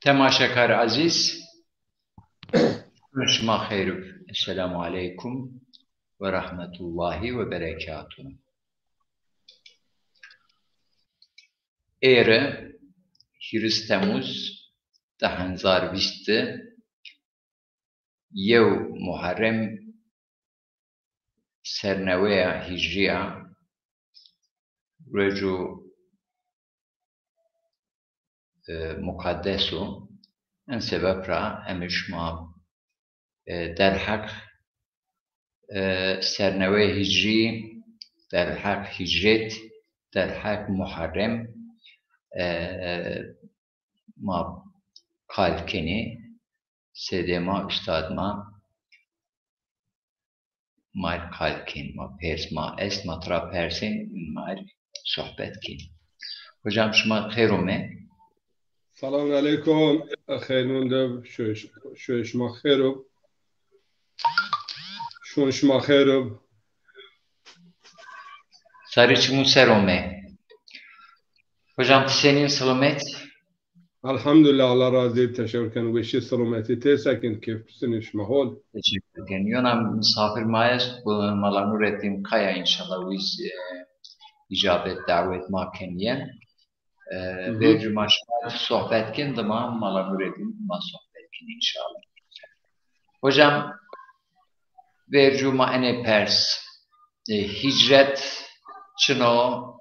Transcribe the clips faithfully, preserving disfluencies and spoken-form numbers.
Temaşekar ezîz, şima xeyr û esselamu aleykum ve rahmetullahi ve berekatuhu. Êri, hîris Temmuz di hezar vîst, yew Muharrem, serneweya hîcrî ya, roco, e, muqeddes o. En sebeb ra emê şima, e, derheq, e, serneweya hîcrî, derheq hîcret, derheq Muharrem, e, ma qal kenî. Seydê ma, ustad ma, ma rê qal kên, ma pers ma est, ma tira persên, ma rê sohbet kên. Hocam, şima xeyr ome. Selamun aleykum. Xeyr mendib. Şoy, şoy şima xeyr o. Şon şima xeyr o. Sarê çimû ser ome. Hocam, ti senîn, silomet? Elhamdulillah, Allah razî bib, teşekkür ken. Weşî, silometî, tê sekin, kêf senî, şima hol? Teşekkür ken. Yona misafir ma est, bu Mala Nureddin Kaya, înşallah wîz, e, îcabet dawet ma ken yen. E, Hı hı. Vercû ma şima sohbet kin, dima Mala Nureddin ma sohbet kin înşallah. Hocam, vercû ma enê pers, e, hîcret çin o,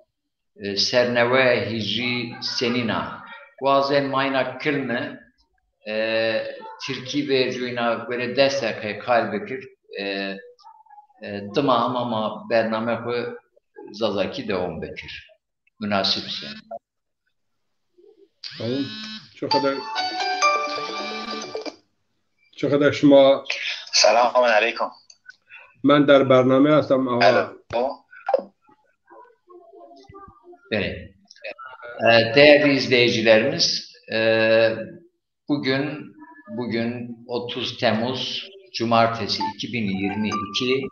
e, sernewe hîcrî senîn a? Wazên ma îna kilme, e, tirkî vercû îna gore des deqe qal bikir, e, e, dima hema ma bername xwu zazakî dewam bikir. Munasib se. Tamam. Çi qeder, çi qeder şima... Selamun aleykum. Ben der bername estem, awa. Alo. Evet. E, değerli izleyicilerimiz, e, bugün, bugün otuz Temmuz, Cumartesi, iki bin yirmi iki,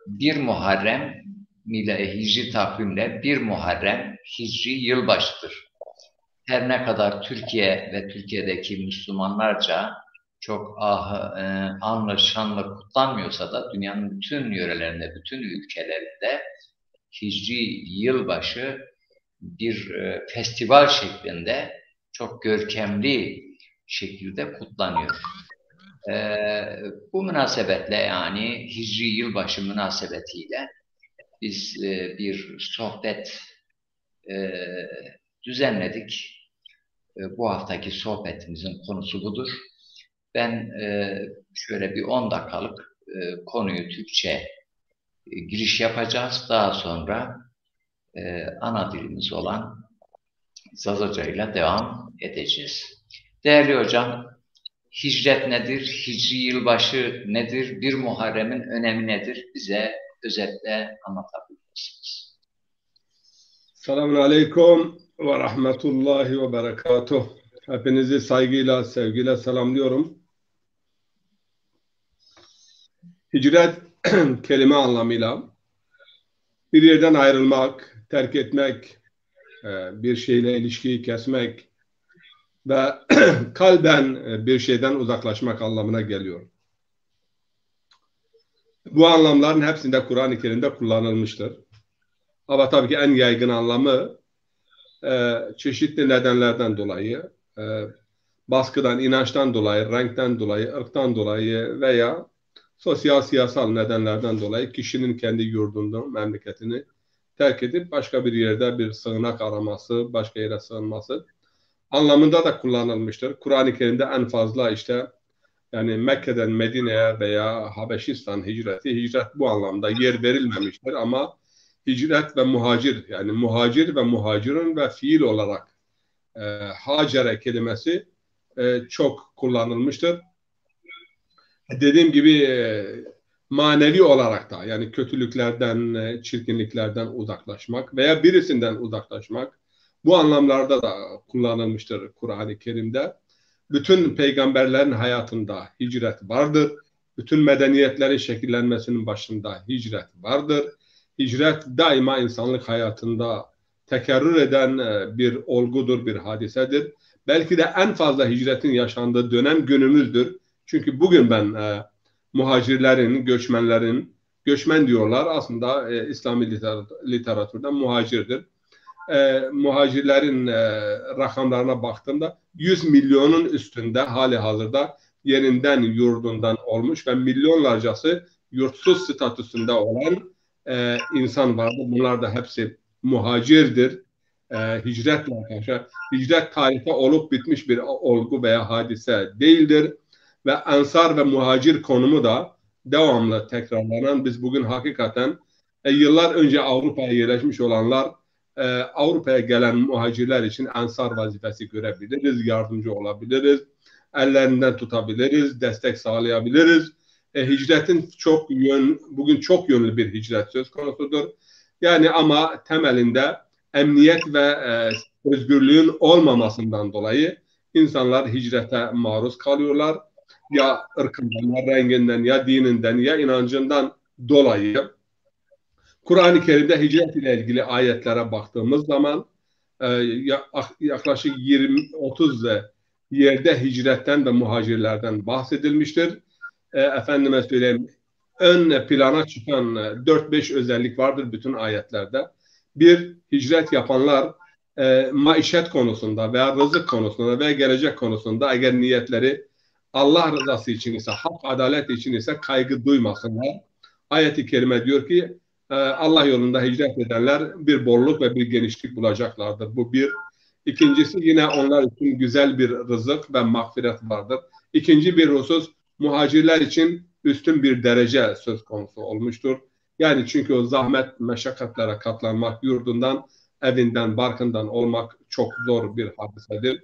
bir Muharrem, mila-, hicri takvimle bir Muharrem hicri yılbaşıdır. Her ne kadar Türkiye ve Türkiye'deki Müslümanlarca çok ah, e, anlı şanlı kutlanmıyorsa da dünyanın bütün yörelerinde, bütün ülkelerinde hicri yılbaşı bir, e, festival şeklinde çok görkemli şekilde kutlanıyor. E, bu münasebetle, yani hicri yılbaşı münasebetiyle biz, e, bir sohbet, e, düzenledik. E, bu haftaki sohbetimizin konusu budur. Ben, e, şöyle bir on dakikalık, e, konuyu Türkçe, e, giriş yapacağız. Daha sonra, e, ana dilimiz olan Zazacayla devam edeceğiz. Değerli hocam, hicret nedir? Hicri yılbaşı nedir? Bir Muharrem'in önemi nedir? Bize özetle anlatabilir misiniz? Selamun aleykum ve rahmetullahi ve berekatuh. Hepinizi saygıyla, sevgiyle selamlıyorum. Hicret kelime anlamıyla bir yerden ayrılmak, terk etmek, e, bir şeyle ilişkiyi kesmek ve kalben, e, bir şeyden uzaklaşmak anlamına geliyor. Bu anlamların hepsinde Kur'an-ı Kerim'de kullanılmıştır. Ama tabii ki en yaygın anlamı, e, çeşitli nedenlerden dolayı, e, baskıdan, inançtan dolayı, renkten dolayı, ırktan dolayı veya sosyal, siyasal nedenlerden dolayı kişinin kendi yurdunu, memleketini terk edip başka bir yerde bir sığınak araması, başka yere sığınması anlamında da kullanılmıştır. Kur'an-ı Kerim'de en fazla işte, yani Mekke'den Medine'ye veya Habeşistan hicreti, hicret bu anlamda yer verilmemiştir ama hicret ve muhacir, yani muhacir ve muhacirun ve fiil olarak, e, hacere kelimesi, e, çok kullanılmıştır. Dediğim gibi, e, manevi olarak da, yani kötülüklerden, e, çirkinliklerden uzaklaşmak veya birisinden uzaklaşmak, bu anlamlarda da kullanılmıştır Kur'an-ı Kerim'de. Bütün peygamberlerin hayatında hicret vardır. Bütün medeniyetlerin şekillenmesinin başında hicret vardır. Hicret daima insanlık hayatında tekerrür eden, e, bir olgudur, bir hadisedir. Belki de en fazla hicretin yaşandığı dönem günümüzdür. Çünkü bugün ben e, muhacirlerin, göçmenlerin, göçmen diyorlar aslında e, İslami literat- literatürde muhacirdir. E, muhacirlerin e, rakamlarına baktığımda yüz milyonun üstünde hali hazırda yerinden yurdundan olmuş ve milyonlarcası yurtsuz statüsünde olan e, insan vardır. Bunlar da hepsi muhacirdir. E, hicretle arkadaşlar. Hicret tarihte olup bitmiş bir olgu veya hadise değildir. Ve ensar ve muhacir konumu da devamlı tekrarlanan, biz bugün hakikaten e, yıllar önce Avrupa'ya yerleşmiş olanlar e, Avrupa'ya gelen muhacirler için ensar vazifesi görebiliriz, yardımcı olabiliriz, ellerinden tutabiliriz, destek sağlayabiliriz. E, hicretin çok yön, bugün çok yönlü bir hicret söz konusudur. Yani ama temelinde emniyet ve e, özgürlüğün olmamasından dolayı insanlar hicrete maruz kalıyorlar. Ya ırkından, ya renginden, ya dininden, ya inancından dolayı. Kur'an-ı Kerim'de hicret ile ilgili ayetlere baktığımız zaman e, ya- ah- yaklaşık yirmi otuz yerde hicretten ve muhacirlerden bahsedilmiştir. E, efendime söyleyeyim, ön plana çıkan e, dört beş özellik vardır bütün ayetlerde. Bir, hicret yapanlar e, maişet konusunda veya rızık konusunda veya gelecek konusunda eğer niyetleri Allah rızası için ise, hak adalet için ise kaygı duymasınlar. Ayet-i kerime diyor ki e, Allah yolunda hicret edenler bir bolluk ve bir genişlik bulacaklardır. Bu bir. İkincisi, yine onlar için güzel bir rızık ve mağfiret vardır. İkinci bir husus, muhacirler için üstün bir derece söz konusu olmuştur. Yani çünkü o zahmet, meşakkatlere katlanmak, yurdundan, evinden, barkından olmak çok zor bir hadisedir.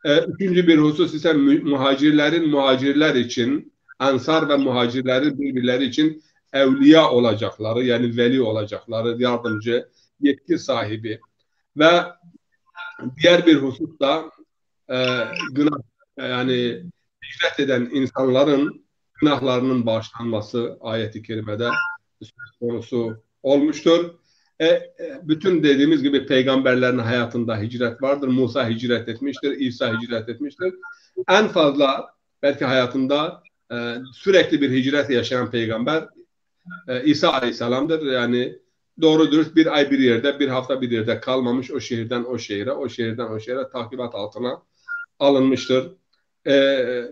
E, üçüncü bir husus ise mü- muhacirlerin muhacirler için, ensar ve muhacirlerin birbirleri için evliya olacakları, yani veli olacakları, yardımcı, yetki sahibi ve diğer bir husus da e, günah, yani hicret eden insanların günahlarının bağışlanması ayet-i kerimede söz konusu olmuştur. E, e, bütün dediğimiz gibi peygamberlerin hayatında hicret vardır. Musa hicret etmiştir, İsa hicret etmiştir. En fazla belki hayatında e, sürekli bir hicret yaşayan peygamber e, İsa Aleyhisselam'dır. Yani doğru dürüst bir ay bir yerde, bir hafta bir yerde kalmamış, o şehirden o şehire, o şehirden o şehire takibat altına alınmıştır. E,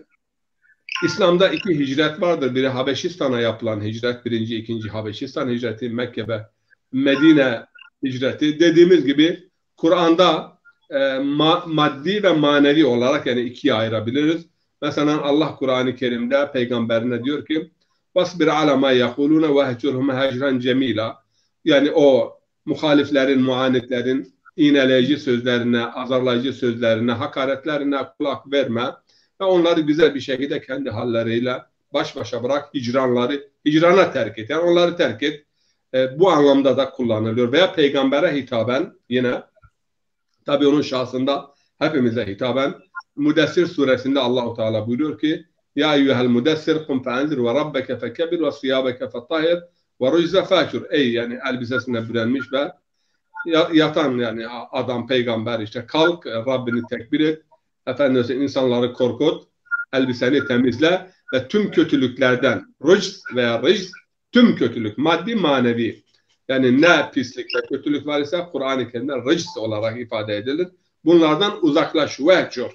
İslam'da iki hicret vardır. Biri Habeşistan'a yapılan hicret, birinci, ikinci Habeşistan hicreti, Mekke ve Medine hicreti. Dediğimiz gibi Kur'an'da e, ma- maddi ve manevi olarak yani ikiye ayırabiliriz. Mesela Allah Kur'an-ı Kerim'de peygamberine diyor ki: "Vasbir ala ma yekulune vehcurhum hecren cemila." Yani o muhaliflerin, muanitlerin iğneleyici sözlerine, azarlayıcı sözlerine, hakaretlerine kulak verme ve onları güzel bir şekilde kendi halleriyle baş başa bırak, hicranları, hicrana terk et. Yani onları terk et. E, bu anlamda da kullanılıyor. Veya peygambere hitaben yine, tabi onun şahsında hepimize hitaben Müddessir suresinde Allahu Teala buyuruyor ki: "Ya eyyuhel müddessir kum feenzir ve rabbeke fekebbir ve siyabeke fetahhir ve rucze fahcur." Ey, yani elbisesine bürünmüş ve ya- yatan yani a- adam, peygamber, işte kalk, e, Rabbini tekbir et. Efendim, insanları korkut, elbiseni temizle ve tüm kötülüklerden, rıcz veya rıcz, tüm kötülük, maddi, manevi, yani ne pislik ve kötülük var ise Kur'an-ı Kerim'de rıcz olarak ifade edilir. Bunlardan uzaklaş, vehcur.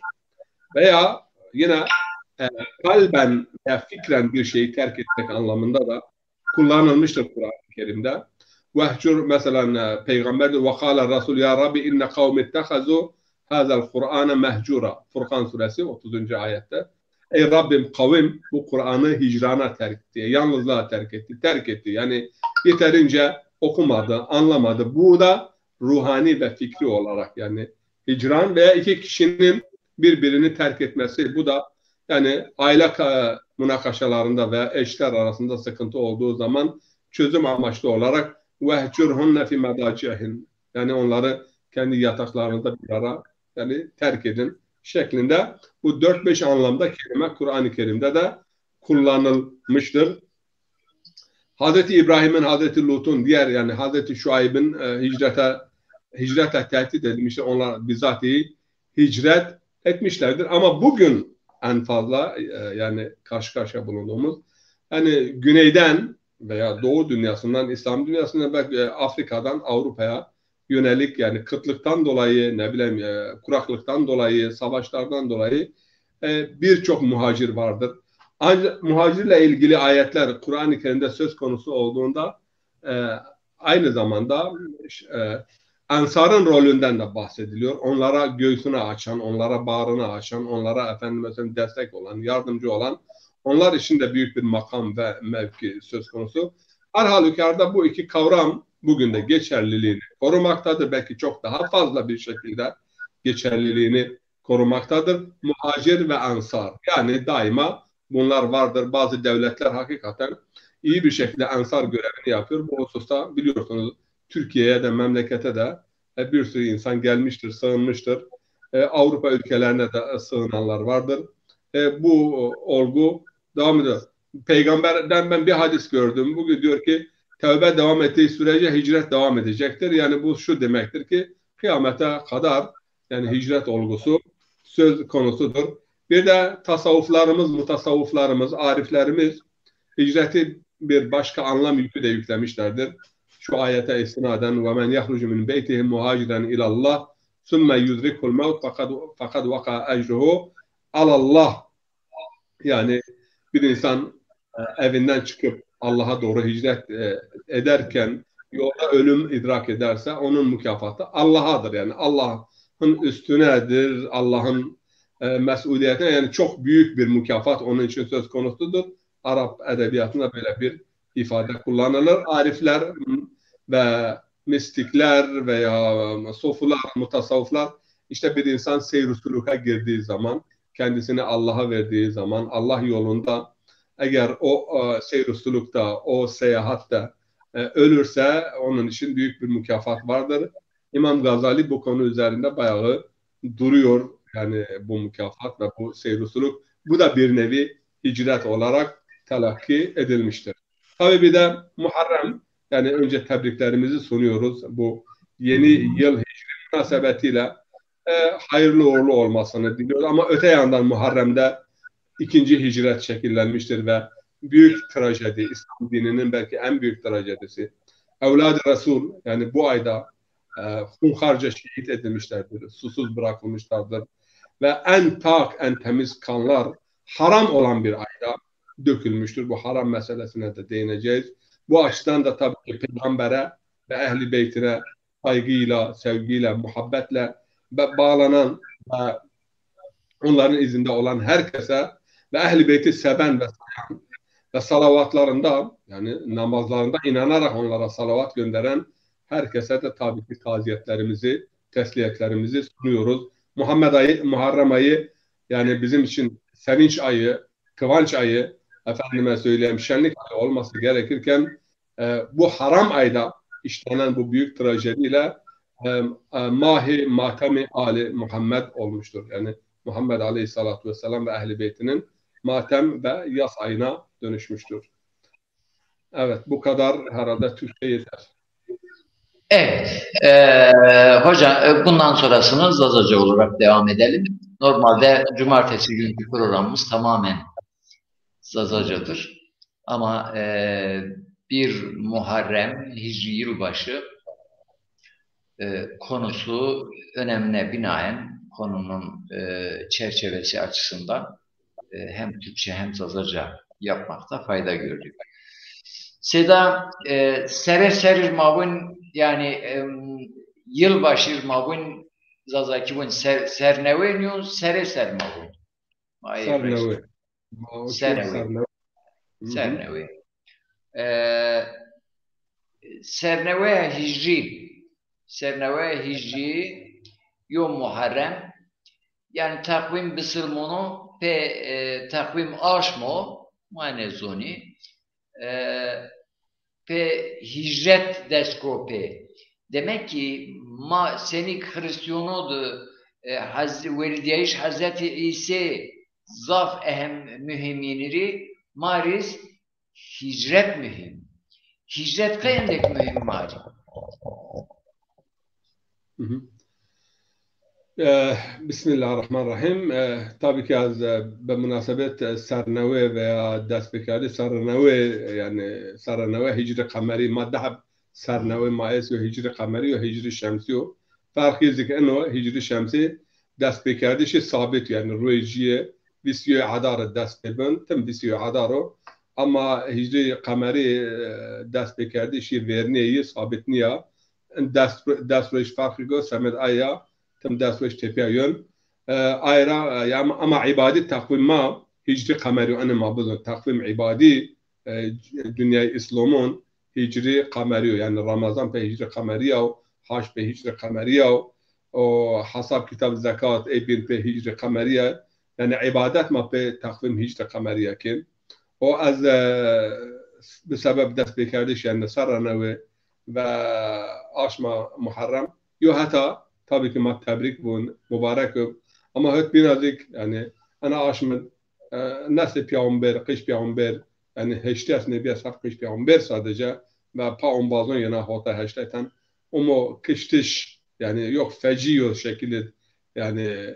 Veya yine e, kalben veya fikren bir şeyi terk etmek anlamında da kullanılmıştır Kur'an-ı Kerim'de. Vehcur mesela e, peygamber de: "Ve kâle Resul ya Rabbi inne kavmi ittehazu hazel Kur'ane mehcura." Furkan suresi otuzuncu ayette. "Ey Rabbim, kavim bu Kur'an'ı hicrana terk etti, yalnızlığa terk etti, terk etti." Yani yeterince okumadı, anlamadı. Bu da ruhani ve fikri olarak yani hicran veya iki kişinin birbirini terk etmesi, bu da yani aile ka- münakaşalarında veya eşler arasında sıkıntı olduğu zaman çözüm amaçlı olarak "vehcurhunne fi medacihin", yani onları kendi yataklarında bir ara yani terk edin şeklinde bu dört beş anlamda kelime Kur'an-ı Kerim'de de kullanılmıştır. Hazreti İbrahim'in, Hazreti Lut'un, diğer yani Hazreti Şuayb'in e, hicrete hicrete tehdit edilmiştir. Onlar bizatihi hicret etmişlerdir. Ama bugün en fazla e, yani karşı karşıya bulunduğumuz yani güneyden veya doğu dünyasından, İslam dünyasından belki e, Afrika'dan Avrupa'ya yönelik yani kıtlıktan dolayı ne bileyim e, kuraklıktan dolayı, savaşlardan dolayı e, birçok muhacir vardır. Ancak muhacirle ilgili ayetler Kur'an-ı Kerim'de söz konusu olduğunda e, aynı zamanda e, Ensar'ın rolünden de bahsediliyor. Onlara göğsünü açan, onlara bağrını açan, onlara efendime söyleyeyim destek olan, yardımcı olan onlar için de büyük bir makam ve mevki söz konusu. Her halükarda bu iki kavram bugün de geçerliliğini korumaktadır. Belki çok daha fazla bir şekilde geçerliliğini korumaktadır. Muhacir ve ensar. Yani daima bunlar vardır. Bazı devletler hakikaten iyi bir şekilde ensar görevini yapıyor. Bu hususta biliyorsunuz Türkiye'ye de memlekete de e, bir sürü insan gelmiştir, sığınmıştır. E, Avrupa ülkelerine de sığınanlar vardır. E, bu olgu devam ediyor. Peygamberden ben bir hadis gördüm. Bugün diyor ki tevbe devam ettiği sürece hicret devam edecektir. Yani bu şu demektir ki kıyamete kadar yani hicret olgusu söz konusudur. Bir de tasavvuflarımız, mutasavvuflarımız, ariflerimiz hicreti bir başka anlam yükü de yüklemişlerdir. Şu ayete istinaden وَمَنْ يَخْرُجُ مِنْ بَيْتِهِ مُهَاجِرًا اِلَى اللّٰهِ ثُمَّ يُدْرِكْهُ الْمَوْتُ فَقَدْ, فَقَدْ وَقَعَ اَجْرُهُ عَلَى اللّٰهِ. Yani bir insan e, evinden çıkıp Allah'a doğru hicret e, ederken yolda ölüm idrak ederse onun mükafatı Allah'adır. Yani Allah'ın üstünedir, Allah'ın e, mesuliyetine yani çok büyük bir mükafat onun için söz konusudur. Arap edebiyatında böyle bir ifade kullanılır. Arifler ve mistikler veya sofular, mutasavvıflar işte bir insan seyr-u suluka girdiği zaman, kendisini Allah'a verdiği zaman, Allah yolunda eğer o e, seyr-u sulukta, o seyahatte e, ölürse onun için büyük bir mükafat vardır. İmam Gazali bu konu üzerinde bayağı duruyor. Yani bu mükafat ve bu seyr-u suluk. Bu da bir nevi hicret olarak telakki edilmiştir. Tabii bir de Muharrem, yani önce tebriklerimizi sunuyoruz. Bu yeni yıl hicri münasebetiyle e, hayırlı uğurlu olmasını diliyoruz. Ama öte yandan Muharrem'de ikinci hicret şekillenmiştir ve büyük trajedi, İslam dininin belki en büyük trajedisi. Evlad-ı Resul, yani bu ayda e, hunharca şehit edilmişlerdir, susuz bırakılmışlardır. Ve en pak, en temiz kanlar haram olan bir ayda dökülmüştür. Bu haram meselesine de değineceğiz. Bu açıdan da tabii ki peygambere ve ehli beytine saygıyla, sevgiyle, muhabbetle ve bağlanan ve onların izinde olan herkese ve ehli beyti seven ve sayan ve salavatlarında yani namazlarında inanarak onlara salavat gönderen herkese de tabii ki taziyetlerimizi, tesliyetlerimizi sunuyoruz. Muhammed ayı, Muharrem ayı yani bizim için sevinç ayı, kıvanç ayı, efendime söyleyeyim şenlik ayı olması gerekirken e, bu haram ayda işlenen bu büyük trajediyle e, e, mahi matemi Ali Muhammed olmuştur. Yani Muhammed Aleyhissalatu Vesselam ve Ehli Beytinin matem ve yas ayına dönüşmüştür. Evet, bu kadar herhalde Türkçe yeter. Evet, e, hocam e, bundan sonrasını Zazaca olarak devam edelim. Normalde cumartesi günkü programımız tamamen Zazacadır. Ama e, bir Muharrem, Hicri yılbaşı e, konusu önemine binaen konunun e, çerçevesi açısından e, hem Türkçe hem Zazaca yapmakta fayda gördük. Seda, e, sere serir mavun yani e, yılbaşır mavun Zazaki vun ser, sernewe niyon sere ser mavun. Sernewe. Sernewe. Sernewe. E, sernewe hicri. Sernewe hicri yo Muharrem. Yani takvim bisilmono pe e, takvim aşmo ma nezoni. E, pe hicret dest ko pê. Demek ki ma senîk Xirîstîyono de e, hez, werîdîyayîş Hezretî Îsê zaf ehem muhîm yînî rî ma rîz hîcret muhîm. Hîcret qey endek muhîm ma rî? Hı hı. Eh, Bismillahirrahmanirrahim. Eh, tabii ki ez, eh, bi munasebet, eh, sernewe veya destpêkerdî sernewe, yani sernewe hicrî qemerî, ma di heb sernewe ma est, yo hicrî qemerî yo hicrî şemsî yo. Ferqî zik ino, hicrî şemsî destpêkerdişî sabit, yani rojîye vîst yo Adar dest pê bin, tim vîst yo Adar o. Ama hicrî qemerî, eh, destpêkerdişî vernîye yî sabit nîya. Des, des roj ferqî go, semed aya, tim des roj tepîya yon. E, ay ra, e, ya ama, ama îbadî teqwîm ma hicrî qemerî yo, ene ma bizon. Teqwîm îbadî, e, dinyayê Îslomon hicrî qemerî yo. Yani Ramazan pê hicrî qemerî ya, hac pê hicrî qemerî ya, o hesab kitab zekat ey bîn pê hicrî qemerî ya. Yani îbadet ma pê teqwîm hicrî qemerî ya kên. O ez, e, bi sebeb destpêkerdiş yani serra newe ve aşma Muharrem. Yo heta tabii ki ma tebrîk bun, mubarek ib. Ama hot bîna zik, yani ena aşmin, e, nesli peyğamber, qij peyğamber, yani heştês nebî, sed qij peyğamber sadece ve pa ombazon yena hota heştay ten. Omo kiştiş, yani yok fecî yo şekilî, yani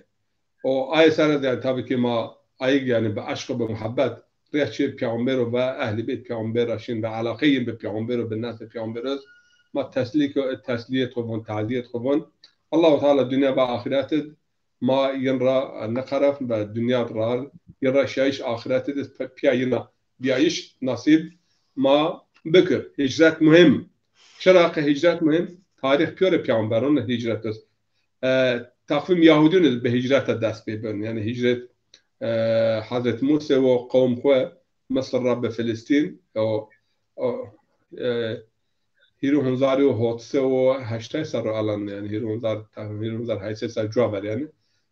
o ay sere de yani tabii ki ma ayig yani bi eşq û bi muhebbet rêya çê peyxamber û ve ehlî beyt peyxamber ra şin ve elaqeyên bi peyxamber û bi neslê peyxamber iz ma teslîk, teslîyet xwu von, tazîyet xwu von. Allahu Teala dinya ve axiret id ma yin ra niqeref ve dinya ra yin ra şiyayîş, axiret id iz pe-, piya yin a biyayîş nasîb ma bikir. Hicret muhîm. Çira ke hicret muhîm? Tarîx pîyorê peyxamberon hicret iz. E, teqvîm Yahudîyon iz bi hicreta dest pê bin. Yani hicret, e, Hazret Muse û qewm xwu Misir ra bi Filistîn, o, o, e, hîrê hunzarî û hotse û heştay serr o alan, yani hîrê hunzar, hîrê hunzar heysay serr cuwa ver yani.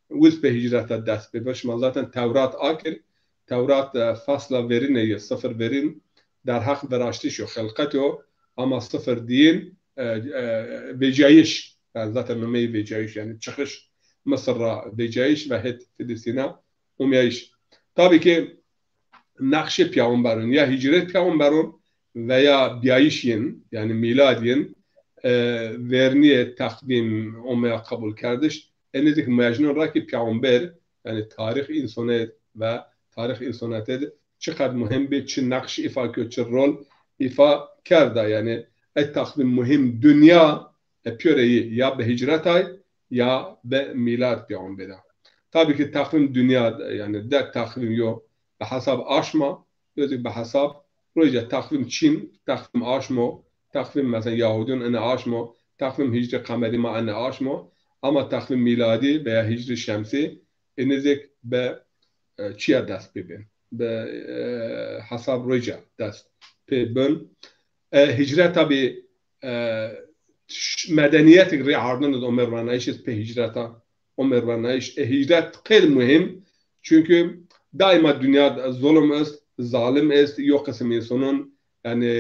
Wiz bi hicreta dest pê bin. Şima zaten Tewrat akir, Tewrat, e, fasla verîne yê, sifir verîn, derheq viraştîş o, xilqet o, ama sifir dîyin, e, e, vecîyayîş, yani zaten numeyî vecîyayîş, yani çıkış Misir ra vecîyayîş ve het Filistîna umyayîş. Tabii ki neqşê peyxamberon, ya hicret peyxamberon veya biyayîş yin, yani mîlad yin, e, vernîyê teqvîm omeya qebulkerdiş, enê zik mecnun ra ki peyxamber, yani tarîx însonet ve tarîx însonet id çiqed muhîm bî, çi neqş îfa kerd, çi rol îfa kerda, yani e teqvîm muhîm dinya, e, pîyoreyî ya bi hicretay ya bi mîlad peyxamber a. Tabii ki teqvîm dinya, yani de teqvîm yo bi hesab aşma, yo zik bi hesab roja. Teqvîm çîn, teqvîm aşmo, teqvîm mesela Yahudîyon ene aşmo, teqvîm hicrî qemerî ma ene aşmo, ama teqvîm mîladî veya hicrî şemsî enê zik bi, e, çiya dest pê bin. Bi, e, hesab roja dest pê bin. E, hicret tabii, e, ş-, medenîyetik rê ardin iz omer vernayîş iz pê hicreta omer vernayîş. E, hicret qeyl muhîm. Çünkü daima dinya zulum est, zalim est, yo qisim însonon, yani,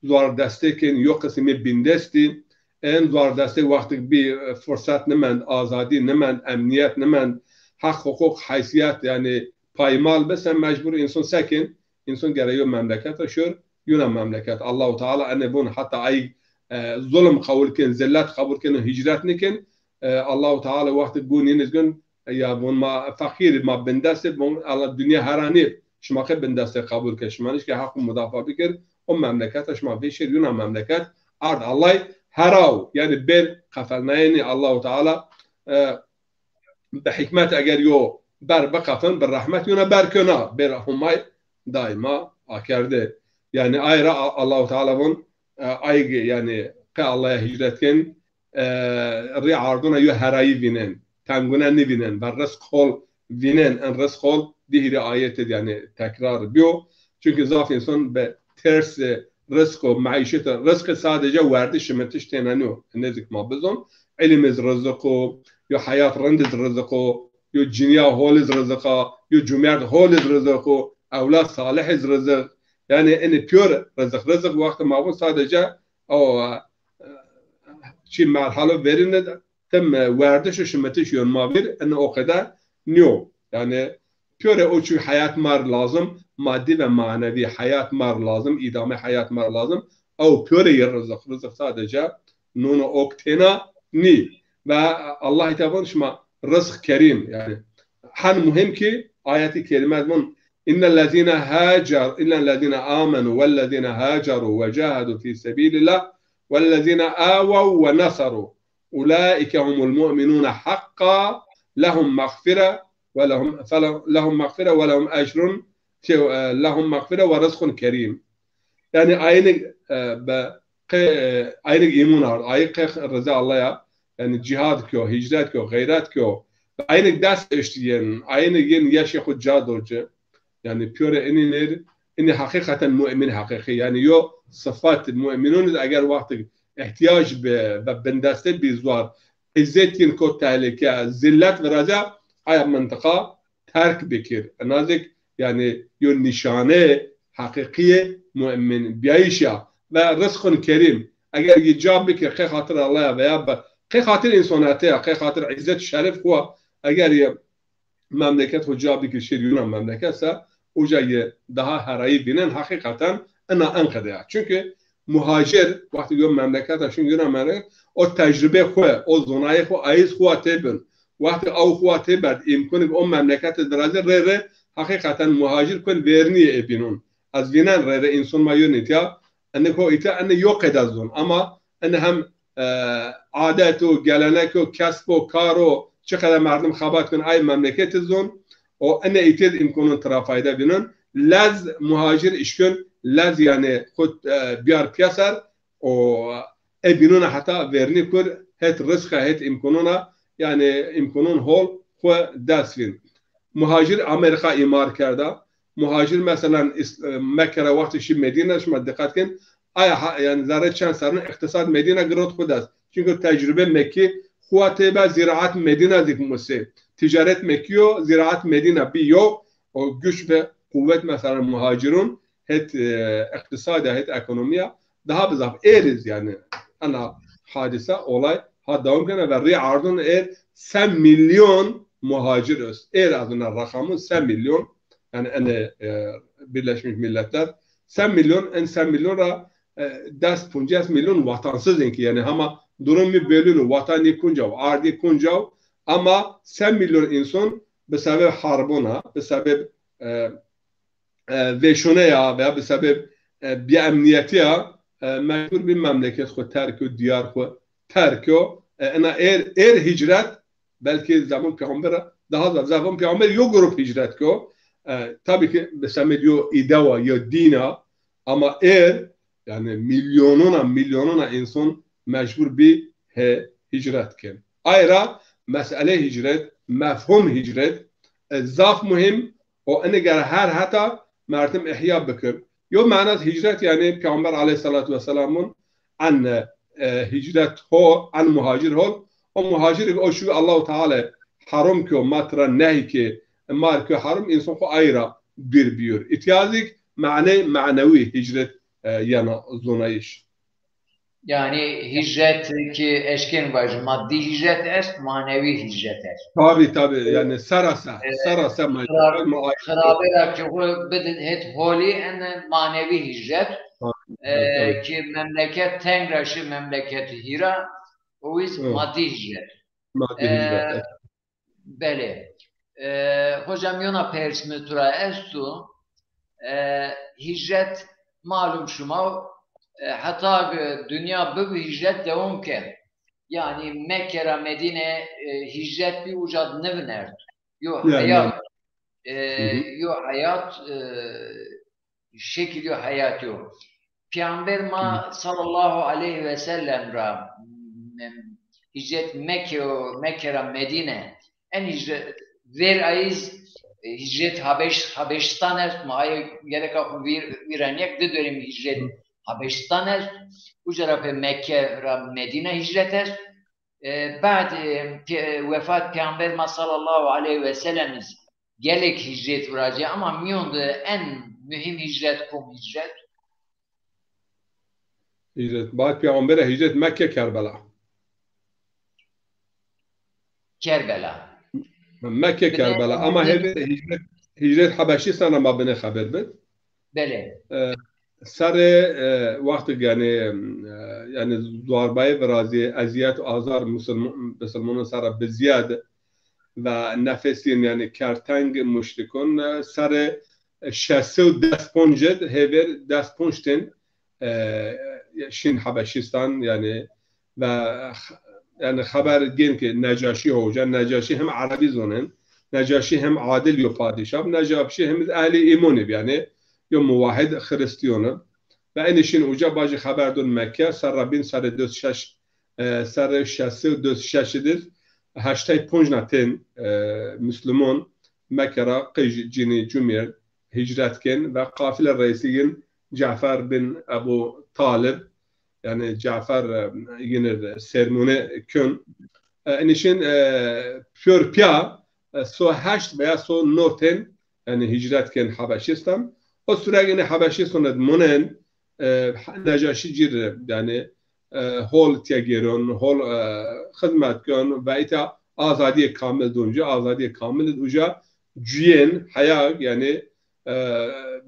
zordestê kên, yo qisimê bindestî. En zordestê wextik bî, e, furset nimend, azadî nimend, emnîyet nimend, heq, huquq, heysîyet, yani paymal bi, sen mecbur înson se kên? Înson gere yo memleket ra şor, yuna memleket. Allahu Teala enê von heta ay, e, zulm qebul kên, zillet qebul kên û hicret nikên. E, Allahu Teala wextik gon yin iz gon, e, ya von ma feqîr, ma bindest ê, von Allah dinya hera nî. Şima qe bindestê qebul ke, şima nişkê heq û mudafa bikir, o memleket şima vêşêr yuna memleket, ard Allay heraw, yani ber qefelnayenî Allahu Teala, e, bi hikmet eger yo ber biqefin, bi rehmet yona ber kena, ber Humay daima akerde. Yani ay ra A-, Allahu Teala von, e, ay ge-, yani qe Allaya hicret kên, e, rê arduna yo herayî vînen, tengune nivînen, ve rizq hol vînen, en rizq hol di hîrê ayet id yani tekrar biyo. Çünkü zaf însan bi ters, e, rizq û meîşet, rizq sadece werdiş şimitiş têna nîyo. Nêzik ma bizon, îlim iz rizq o, yo heyat rind iz rizq o, yo cinîya hol iz rizq a, yo cumerd hol iz rizq o, ewlad salih iz rizq. Yani enê pîyor rizq. Rizq wextê ma von sadece o, e, çi merhalo verîne de tim, e, werdiş û şimitiş yon ma vîr, ene o qeder nîyo. Yani pîyorê o çî heyat ma r lazim, madî ve manevî heyat ma r lazim, îdame heyat ma r lazim. Ew pîyorê yê rizq. Rizq sadece non û ok têna nî. Ve Allah îta von şima rizq kerîm, yanî hen muhîm ki ayetî kerîme von, innellezîne hacer, innellezîne amenu wellezîne haceru ve cahedu fî sebîlillah wellezîne awew ve neseru ulaîke humul mu'minûne haqqa lehum mağfire ve lehum, lehum mağfire ve lehum ecrun, şey, e, lehum mağfire ve rizqun kerîm. Yanî aynik, e, be, qe, e, aynik îmûn ard, aynik qe riza Allah ya, yanî cîhad kyo, hîcret kyo, xeyret kyo, aynik dest eştî yen, aynik yen yeşê xwu ca do ci. Yanî pîyorê inî nêr, inî heqîqeten mu'min heqîqî. Yanî yo sifat mu'minûn id eger wextik îhtîyac bi ve bindeste bî zuar, îzzet yin ko tehlike, zillet viraca, aya mintiqa terk bikir. Nazik, yanî yo nîşane heqîqîyê mu'min bîyayîş ya. Ve rizqun kerîm. Eger yi ca bikir qey xatir Allah ya veya bi, qey xatir însanete ya, qey xatir îzzet şeref xwu, eger yi memleket xwu ca bikir şêr yuna memleket se, uca yi daha herayî vînen heqîqeten ina enqede ya. Çunke muhacir, wextê yo memleketa şin yuna memleket, o tecrube xwu, o zonayê xwu, ayîz xwu tê bin. Wextê aw xwu tê berd, îmkunik o memlekete virazê rê rê, heqîqeten muhacir kun vernîyê ê bînun. Ez vînen rê rê însan ma yo nîtya, ene ko îta, ene yo qeda zon. Ama ene hem, e, adet o, gelenek o, kesb o, kar o, çi qeda merdim xebat kun ay memlekete zon. O ene îtê îmkunun tira fayda bînun. Lez muhacir îşkun, lez yanî xwu, e, biyar piyeser, o ê bînûna heta vernî kur, het rizqa, het îmkunûna, yanî îmkunûn hol xwu dest vîn. Muhacir Amerîka îmar kerda. Muhacir, meselan, Îs-, e, Mekke ra wextê şî Medîne, şima diqet kin, aya ha-, yanî zerrê çend serrin îqtîsad Medîne girot xwu dest. Çunke tecrube Mekkî xwu tê be, zîraet Medîne zik musê. Ticaret Mekkî yo, zîraet Medîne bî yo, o güç ve quwet, meselan, muhacirûn het, e, îqtîsada, het ekonomîya daha bi zaf êr iz, yanî ena hadîsa, olay ha dewam kena ve rî ardun êr se milyon muhacir est. Êr ez ena reqamûn se milyon, yanî ene, e, Birleşmiş Milletler se milyon, en se milyon ra, e, des poncas milyon watansız in ki, yanî hema durum mi belli, watan yi kuncaw, ard yi kuncaw, ama se milyon însan bi sebeb harbûna, bi sebeb, e, e, vêşone ya veya bi sebeb, e, bêemnîyetî ya, e, mecbur bî memleket xwu terk o, diyar xwu terk o. E, ena êr, êr hîcret, belkî zeman peyxamber daha zaf, zeman peyxamber yo grup hîcret ko. E, tabî ki bi semed yo îdewa, yo dîna, ama êr, yanî milyonuna, milyonuna însan mecbur bî he hîcret kin. Ay ra mesele hîcret, mefhum hîcret, e, zaf muhîm o, ene ger her heta merdim îhya bikir. Yo menas hîcret, yanî Peyxamber aleyhîsselatu wesselamûn en, e, hîcret ho, en muhacir hol. O muhacir o şu Allahu Teala herom kyo, ma tira nehy ki, mar kyo herom, însan xwu ay ra dûr bîyor. Îtya zik mane manewî hîcret, e, yena zonayîş. Yanî hîcret ki eşkên vajî, maddî hîcret est, manewî hîcret est. Tabî, tabî. E, yanî serase, e, serase ma-, xirabe, ma-, xirabe ra ki xwu bidin het holî, en manewî hîcret. Tabî, e, tabî. Ki memleket teng ra şi memleket hîra, o wîz, hı, maddî hîcret. Maddî, e, hîcret, evet. Belê. E, hocam, yona pers mi tu ra estu. E, hîcret, malum şima, e, heta ki dinya bibi hîcret dewam ke. Yanî Mekke ra Medîne, e, hîcret bî, uca di nivînerd. Yo, yanî, heyat, e, hı hı, yo heyat, e, şekil yo heyat yo. Peyxamber ma, hı, sallallahu aleyhi ve sellem ra, m-, hîcret Mekke û Mekke ra Medîne, en hîcret ver ayîz, e, hîcret Habeş-, Habeşistan est, ma ay gereka xwu vîr-, vîranîyek, di dönem hîcret, hı, Habeşistan est, uca ra pê Mekke ra Medîne hîcret est. E, bad, e, pe-, wefat Peyxamber ma sallallahu aleyhi ve sellem iz gelek hîcret viraciye, ama mîyon de en muhîm hîcret kom hîcret? Hîcret. Bad Peyxamberî hîcret Mekke, Kerbela. Kerbela. Mekke, Kerbela. Ama hêdî hîcret, hîcret Habeşîstan ra ma binê xeber bid. Belê. E, Serê, e, wextê, yanî, e, yanî zorbayî virazî, ezîyet û azar musulm-, musulmanan sera bi zîyad ve nefesîn, yanî kerteng muşrikun, e, serê şeş sey û des ponc id hêver des ponc tên, e, şîn Habeşîstan, yanî ve x-, yanî xeber gên ki Necaşî hoca, Necaşî hem erebî zonen, Necaşî hem adil yo padîşah, Necaşî hem ehlî îmonî bi, yanî yo muwahhid Xirîstîyon bi. Ve enî şîn uca bacî xeber don Mekke, serra bîn serê des şeş, e, serê şeş sey û des şeş id heştay ponc na tên, e, Muslumon Mekke ra qij, cinî, cumîr hîcret kên ve qafile reîsî yin Cafer bin Ebu Talib, yanî Cafer, e, yin ir sermûne kön. E, enî şîn, e, pîyor pîya, e, so heşt veya so no tên, yanî hîcret kên Habeşîstan. O sureg enî Habeşîstan id munen, e, Necaşî cî ri, yanî, e, hol tîya gêron, hol, e, xizmet kön ve îta azadîyê kamil don ci, azadîyê kamil id uca cuyên, heya, yanî, e,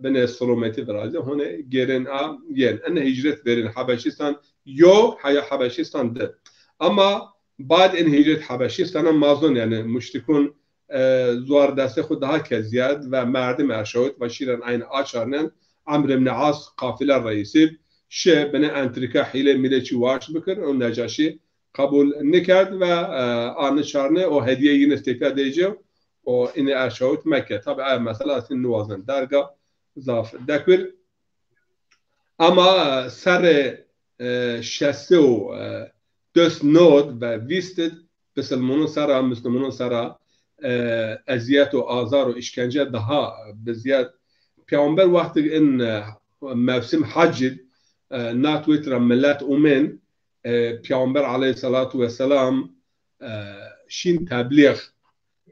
binê silometî virazî, hone gêrên a yên. Ene hîcret verên Habeşîstan yo, heya Habeşîstan di. Ama bad in hîcret Habeşîstana ma zon, yanî muşrikun, e, zuar destê xwu daha ke zîyad ve merdim erşawit ve şîren eyn açarnen. Amr ibn As qafile reîsî şi binê entrîka, hîle mîle çî waşt bikir û Necaşî qebul nikerd ve, e, a niçarne o hedîye yîn iz tepîya dê ci û inî erşawit Mekke. Tabî aya mesela ez niwazin derga zaf dekir. Ama, e, serê, e, şeş sey û, e, des nod ve vîst id bisilmonon sera, Muslimonon sera, e, ezîyet û azar û îşkence daha bi zîyad. Peyxamber wextig in, e, mewsim hec id, e, nat wit ra milet umên, e, Peyxamber aleyhîsselatu wesselam, e, şîn teblîx.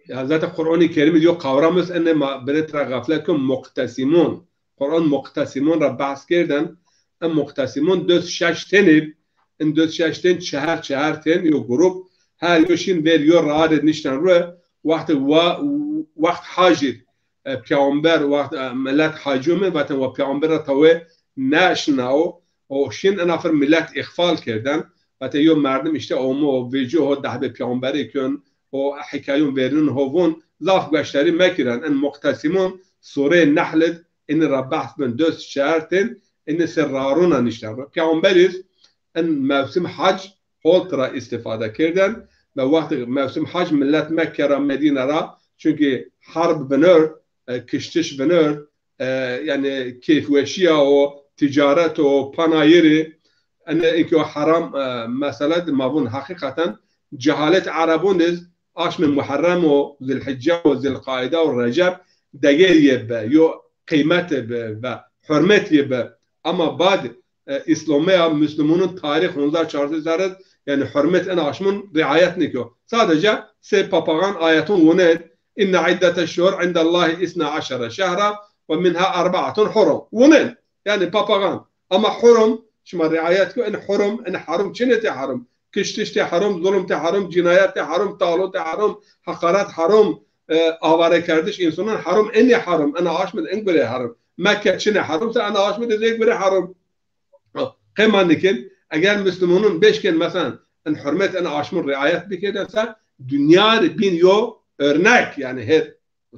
Ya zaten Qur'anî Kerîm id yo qawram est, ene ma biret ra xeflet kên, muqtesimûn. Qur'an muqtesimûn ra behs kerden. En muqtesimûn des şeş tenî, en des şeş ten çehar çehar ten yo grup. Her yo şîn ver yo raad id nişten ru. Wextê wa, wext hacî id, e, peyxamber, wext, e, milet hacî umên, vaten wa peyxamber ra tawê neşnaw, o şîn ina fir milet îxfal kerden. Vaten yo merdim îşte omo, vecî ho dehbê peyxamberî kön, o hîkayon verîn ho vûn, zaf gueştarî mekirên. In muqtesimûn sureyê Nehl id inî ra behs bin, des çehar tên, inî ser rarûna nişten ru. Peyxamber iz in mewsim hec hol tira îstîfade kerden ve wextê mewsim hec milet Mekke ra, Medîne ra, çunkî herb vinor, e, kiştiş vinor, e, yanî keyfweşîya o, tîcaret o, panayirî, ene inkî o heram, e, mesele di ma vûn heqîqeten cehalet erebûn iz aşmê Muherrem o, Zilhicce o, Zilqaîde o, Receb deger yê bi, yo qîymet bi ve hurmet yê bi. Ama bad, e, Îslomeya Muslumunun tarîx honzar çarde serr id, yanî hurmet in aşmun riayet nêko. Sadece sey papaxan ayetun wunen, inne iddete şuhur indallahi isna aşere şehra ve minha erbaatun hurum. Wunen. Yanî papaxan. Ama hurum, şima riayet ko, in hurum, in herum, çinê tê herum? Kiştiş tê herum, zulum tê herum, cînayet tê herum, talûn tê herum, heqaret herum, e, avarekerdiş însanan herum, inî herum, ina aşmid in gure herum. Mekke çinê herum se, ina aşmid zey gure herum. Qey ma nikên, eger Muslumanun beşkên, mesela, in hurmet in aşmun riayet bikêden se, dinya ri bîn yo örnek, yanî her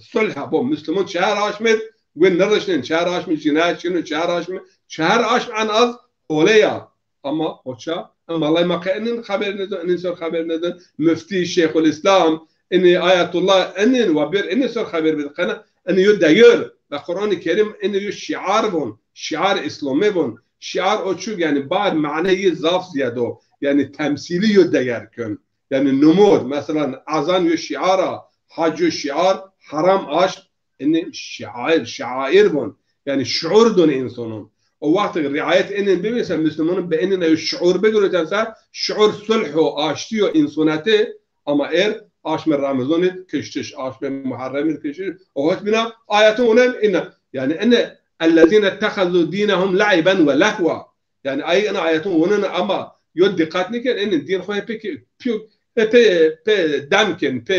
sulh bo, Musluman çehar aşmid, gwe nirişnên, çehar aşmid cînayet çinûn, çehar aşmid, çehar aşm en az hole ya. Ama hoca, em vallahi ma qe inin xeber nidin, inin ser xeber nidin. Muftî, Şeyhulîslam, inî Ayetullah, inin ve bir inin ser xeber bidin. Qena, inî yo deger, ve Qur'anî Kerîm inî yo şiar vûn, şiar Îslamî vûn. Şiar o çuk, yanî bar maneyî zaf zîyad o. Yanî temsîlî yo deger kön. Yanî numûd, mesela ezan yo şiar a, hac yo şiar, heram aşm, inî şiar, şair vûn. Yanî şuur don însanon. O wext riayet inin bibîn se, Muslumanun bi inin ew şuur bigirotên se, şuur sulh o, aştî yo, însanetî, ama er aşmê Remezan id kiştiş, aşmê Muharrem id kiştiş, o hot bîna ayetun wunen ina. Yanî ene, ellezîne ittehezû dînehum le'iben ve lehwa. Yanî ay ina ayetun wunen ama yo dîqet nîkên, inin dîn xwu hê pê kê-, pê, hê pê, pê dem kên, pê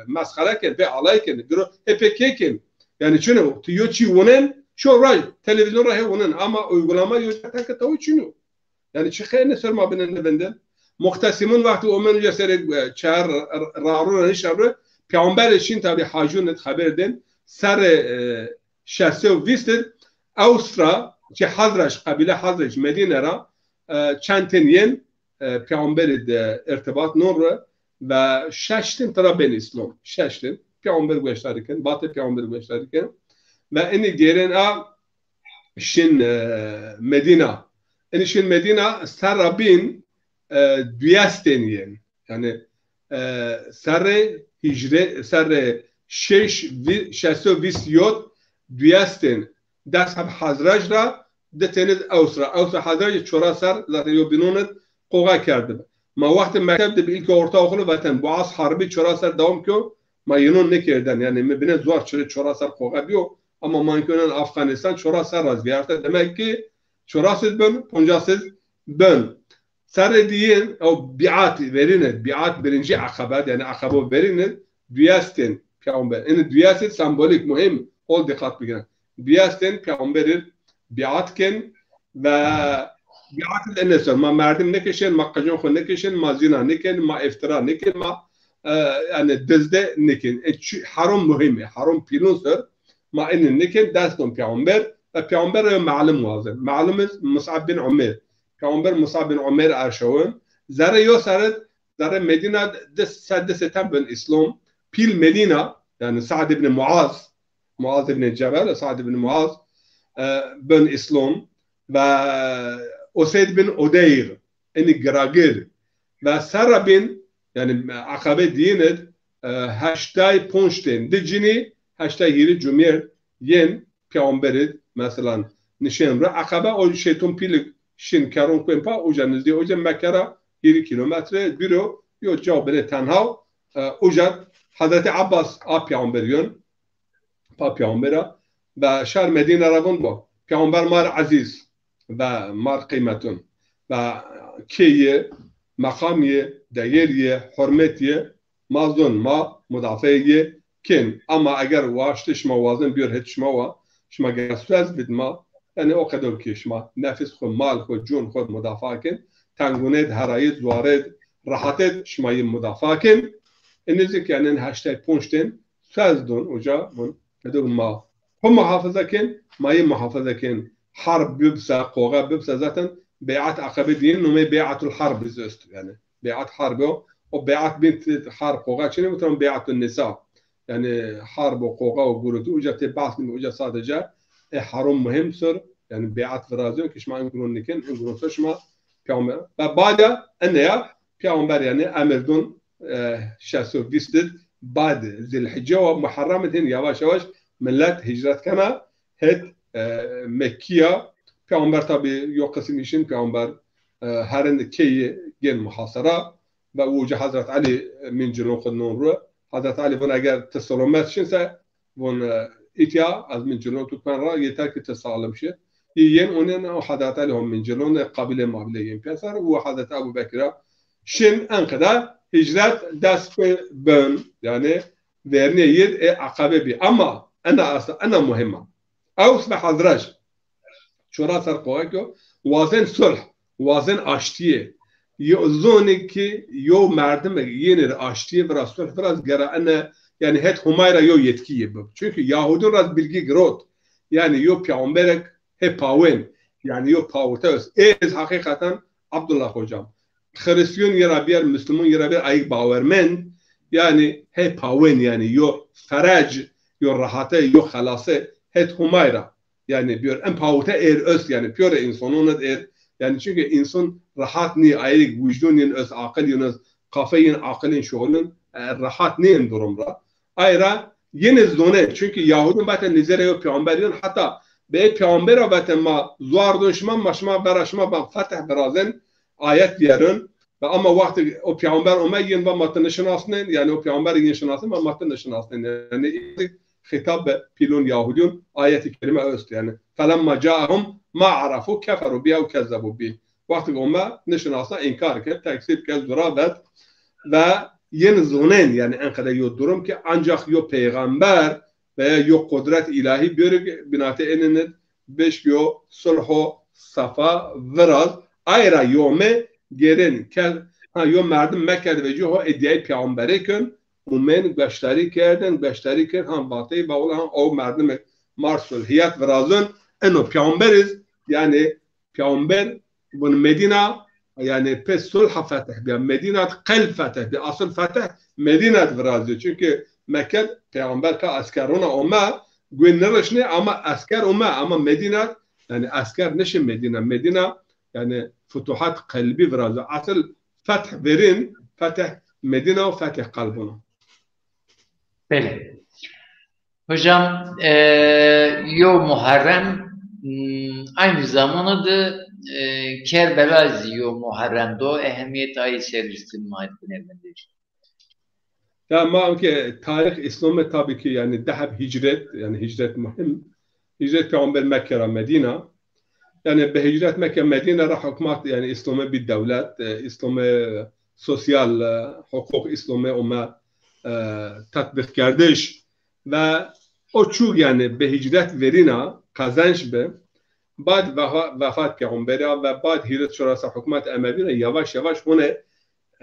mesxere kên, pê alay kên, giro hê pê kê kên. Yanî çino tu yo çî wunen, Ço raj televîzyon ra hê wonen ama uygulama yo ca teke tawi çin o. Yanî çi xeyr ne ser ma bine ne bende. Muhtesimun wextî omen uca serê, e, çar ra, ra, ra, ra nişan ro, peyxamberê şin tabî hacûn id xeber den, serrê, e, şeş sey û vîst id Ews ra, çi Hazreç, qebîle Hazreç Medîne ra, e, çend tên yên, e, peyxamberî de irtibat non ro ve şeş tên tira bên Îslam. Şeş tên. Peyxamber gueştarî ken, vatê peyxamber gueştarî ken. Ve inî gêrên a şin, e, Medîna. Inî şin Medîna serra bîn, e, duyes tên yên. Yanî, e, serrê hîcre, serrê şeş, vî-, şeş sey û vîst yot duyes tên. Des heb Hazreç ra, di têniz Ews ra. Ews ra Hazreç çoras ser, zaten yo bînon id qoxa kerdibi. Ma wextê mekteb de bi, ilk ortaokulu veten, Boğaz Harbi çoras ser dewam kyo, ma yînon nêkerden. Yanî mi bine zuar çirê çoras ser qoxa biyo, ama ma inkê onen Afganistan çoras ser ra zîyarete. Demek ki çoras id bön, poncas id bön. Serrê dîyin, ew bîat verîn id, bîat birincî eqebe, yanî eqebo verîn id, duyes tên peyxamber. Inî duyes id sembolîk, muhîm, hol dîqat bigirin. Duyes tên peyxamberî bîat ken ve bîat id ene ser, ma merdim nêkişên, ma qicon xwu nêkişên, ma zîna nêken, ma îftira nêken, ma, e, yanî dizde nêken. E, çi-, herom muhîm ê, herom pîlon ser, ma inî nêken, dest don peyxamber, ve peyxamber yo melim wazen. Melim iz Mus'ab bin Umer. Peyxamber Mus'ab bin Umer erşawin. Zerrê yo ser id, zerrê Medîna di se-, di sey ten bin Îslam. Pîl Medîna, yanî Sa'd ibn Muaz, Muaz ibn Cebel, Sa'd ibn Muaz, e, bin Îslam ve Useyd bin Udeyr, inî giragir. Ve serra bîn, yanî eqebe dîyin id, e, heştay ponc tên di cinî, heştay hîrî cumêrd yên peyxamberî, meselan, nişên ro. Eqebe o şeyton pîlik şin keron kuên pa, uca nizdî, uca Mekke ra hîrî kîlometre dûr o, yo caw binê tenha, e, uca Hezretî Abbas a peyxamberî yon, pa peyxambera, ve şar Medîne ra vun bo, peyxamber mar ezîz ve mar qîmetun ve kê yi, meqam yi, degêr yi, hurmet yi, ma zon, ma mudafee yi kên. Ama eger waştê şima wazen biyor het şima wa, şima ger suez bid ma, yanî o qeder ki şima nefis xwu, mal xwu, cûn xwu mudafaa kên, tengunêd, herayêd, zuarêd, rehatêd şima yi mudafaa kên. Inî zik yanî heştay ponc tên suez don uca vun. Qeder ma xwu muhafaza kên, ma yi muhafaza kên. Harb bibse, qoxa bibse, zaten Beyat Eqebe dîyin nomey Beyatul Harb iz est. Yanî Beyat Harb o. O beyat bin ti harb qoxa çinê, muhtemelen Beyatun Nisa. Yanî harb o, qoxa o, gurultu, uca tê bahs nîme, uca sadece e harom muhîm ser, yanî beyat virazyon ki şima in guron nêkên, in guron ser şima peyxamber. Ve bada ene ya peyxamber yanî emir don, e, şeş sey û vîst id bad Zilhicce ve Muharrem id hin yavaş yavaş millet hicret kena het, e, Mekkîya. Peyxamber tabî yo qisim îşin peyxamber, e, herin keyî gên muhasara ve uca Hezret Elî, e, min cilon xwu non ru. Hezret Elî vun eger ti selamet şin se, vun, e, îtya ez min cilon tu ken ra, yeter ki ti salim şi. Yi yên onen o Hezret Elî ho min cilon, e, qabîle mabîle yên pêser û Hezret Ebu Bekir a şin enqede hicret dest bi bön, yanî vernê yid ê Eqebe bî. Ama ena asla, ena muhîm a. Ews ve Hazreç çora ser qoxa kyo, wazen sulh, wazen aştîye. Yo zonê ki yo merdime yenê rê aştîye vira, sulh vira, gera ene, yanî het Homay ra yo yetkîye bib. Çunkî Yahudun ra bilgî girot. Yanî yo peyxamberek hê pawên, yanî yo pawite est. Ez heqîqeten Abdullah hocam, Xirîstîyon yi ra bîyer, Muslumun yi ra bîyer, ayik bawermend, yanî hê pawên, yanî yo ferec, yo rehate, yo xelase het Homay ra. Yanî biyor, en pawite êr est, yanî piyore însonon id êr. Yanî çunkî înson rehat nî, ayik wijdon yin est, aqil yin est, kafe yin, aqil yin, şuxul yin, e, rehat nî in durum ra. Ay ra yenê zonê, çunkî Yahudin vate nizêre yo peyxamber yon, heta be ê peyxambera vate ma zuar don şima, ma şima vera şima ben fetih virazen, ayet vîyerin. Ve ama wextê o peyxamber ome, yin va ma ti nişinasnên, yanî o peyxamber yin şinasnên, ma, ma ti nişinasnên. Yanî xîtab be pîlon Yahudîyon, ayetî kerîme est. Yanî felemma caehum ma arafu keferu bî ew kezzebu bî. Wextê ome nişinasna, înkar kerd, tekzîb kerd, zura vet ve yin zonên, yanî enqede yo durum ki ancax yo peyxamber veya yo qudret îlahî bêro ke binatê enîn id bêşk yo sulho safa viraz. Ay ra yo ome gêrên ke, ha, yo merdim mekerd vecî ho îdîayê peyxamberî kin, umên gueşdarî kerdin, gueşdarî kerd, han vateyî va wela han o merdimêk mar sulhîyet virazin, eno peyxamber iz, yanî peyxamber vun Medîna, yanî pê sulha fetih bîya. Medîna qelb fetih bîya. Asıl fetih Medîna di virazîyo. Çunkî Mekke peyxamber ka esker ona ome, guê nirişnê ama esker ome, ama Medîna, yanî esker nişê Medîna. Medîna, yanî futuhat qelbî virazîyo. Asıl fetih verîn, fetih Medîna û fetih qelbûn o. Belê. Hocam, e, yo Muharrem, m, aynı zamanda da, e, Kerbela zî yo Muharrem do, ehemmiyet ayı seriştin ma binê vindî. Ya ma ke tarîx Îslamê tabii ki, yanî deheb hicret, yanî hicret muhim. Hicret peyxamber Mekke ra Medîna. Yanî bi hicret Mekke Medîna ra hukmat, yanî Îslamê bî dewlet, e, Îslamê sosyal, e, huquq Îslamê ome, e, tatbîq kerdiş ve o çû yanî bi hicret verîna qezenç bi. Bad vefa-, vefat peyxamberî ve bad hîris çorasa hukmat Emevî ra yavaş yavaş hone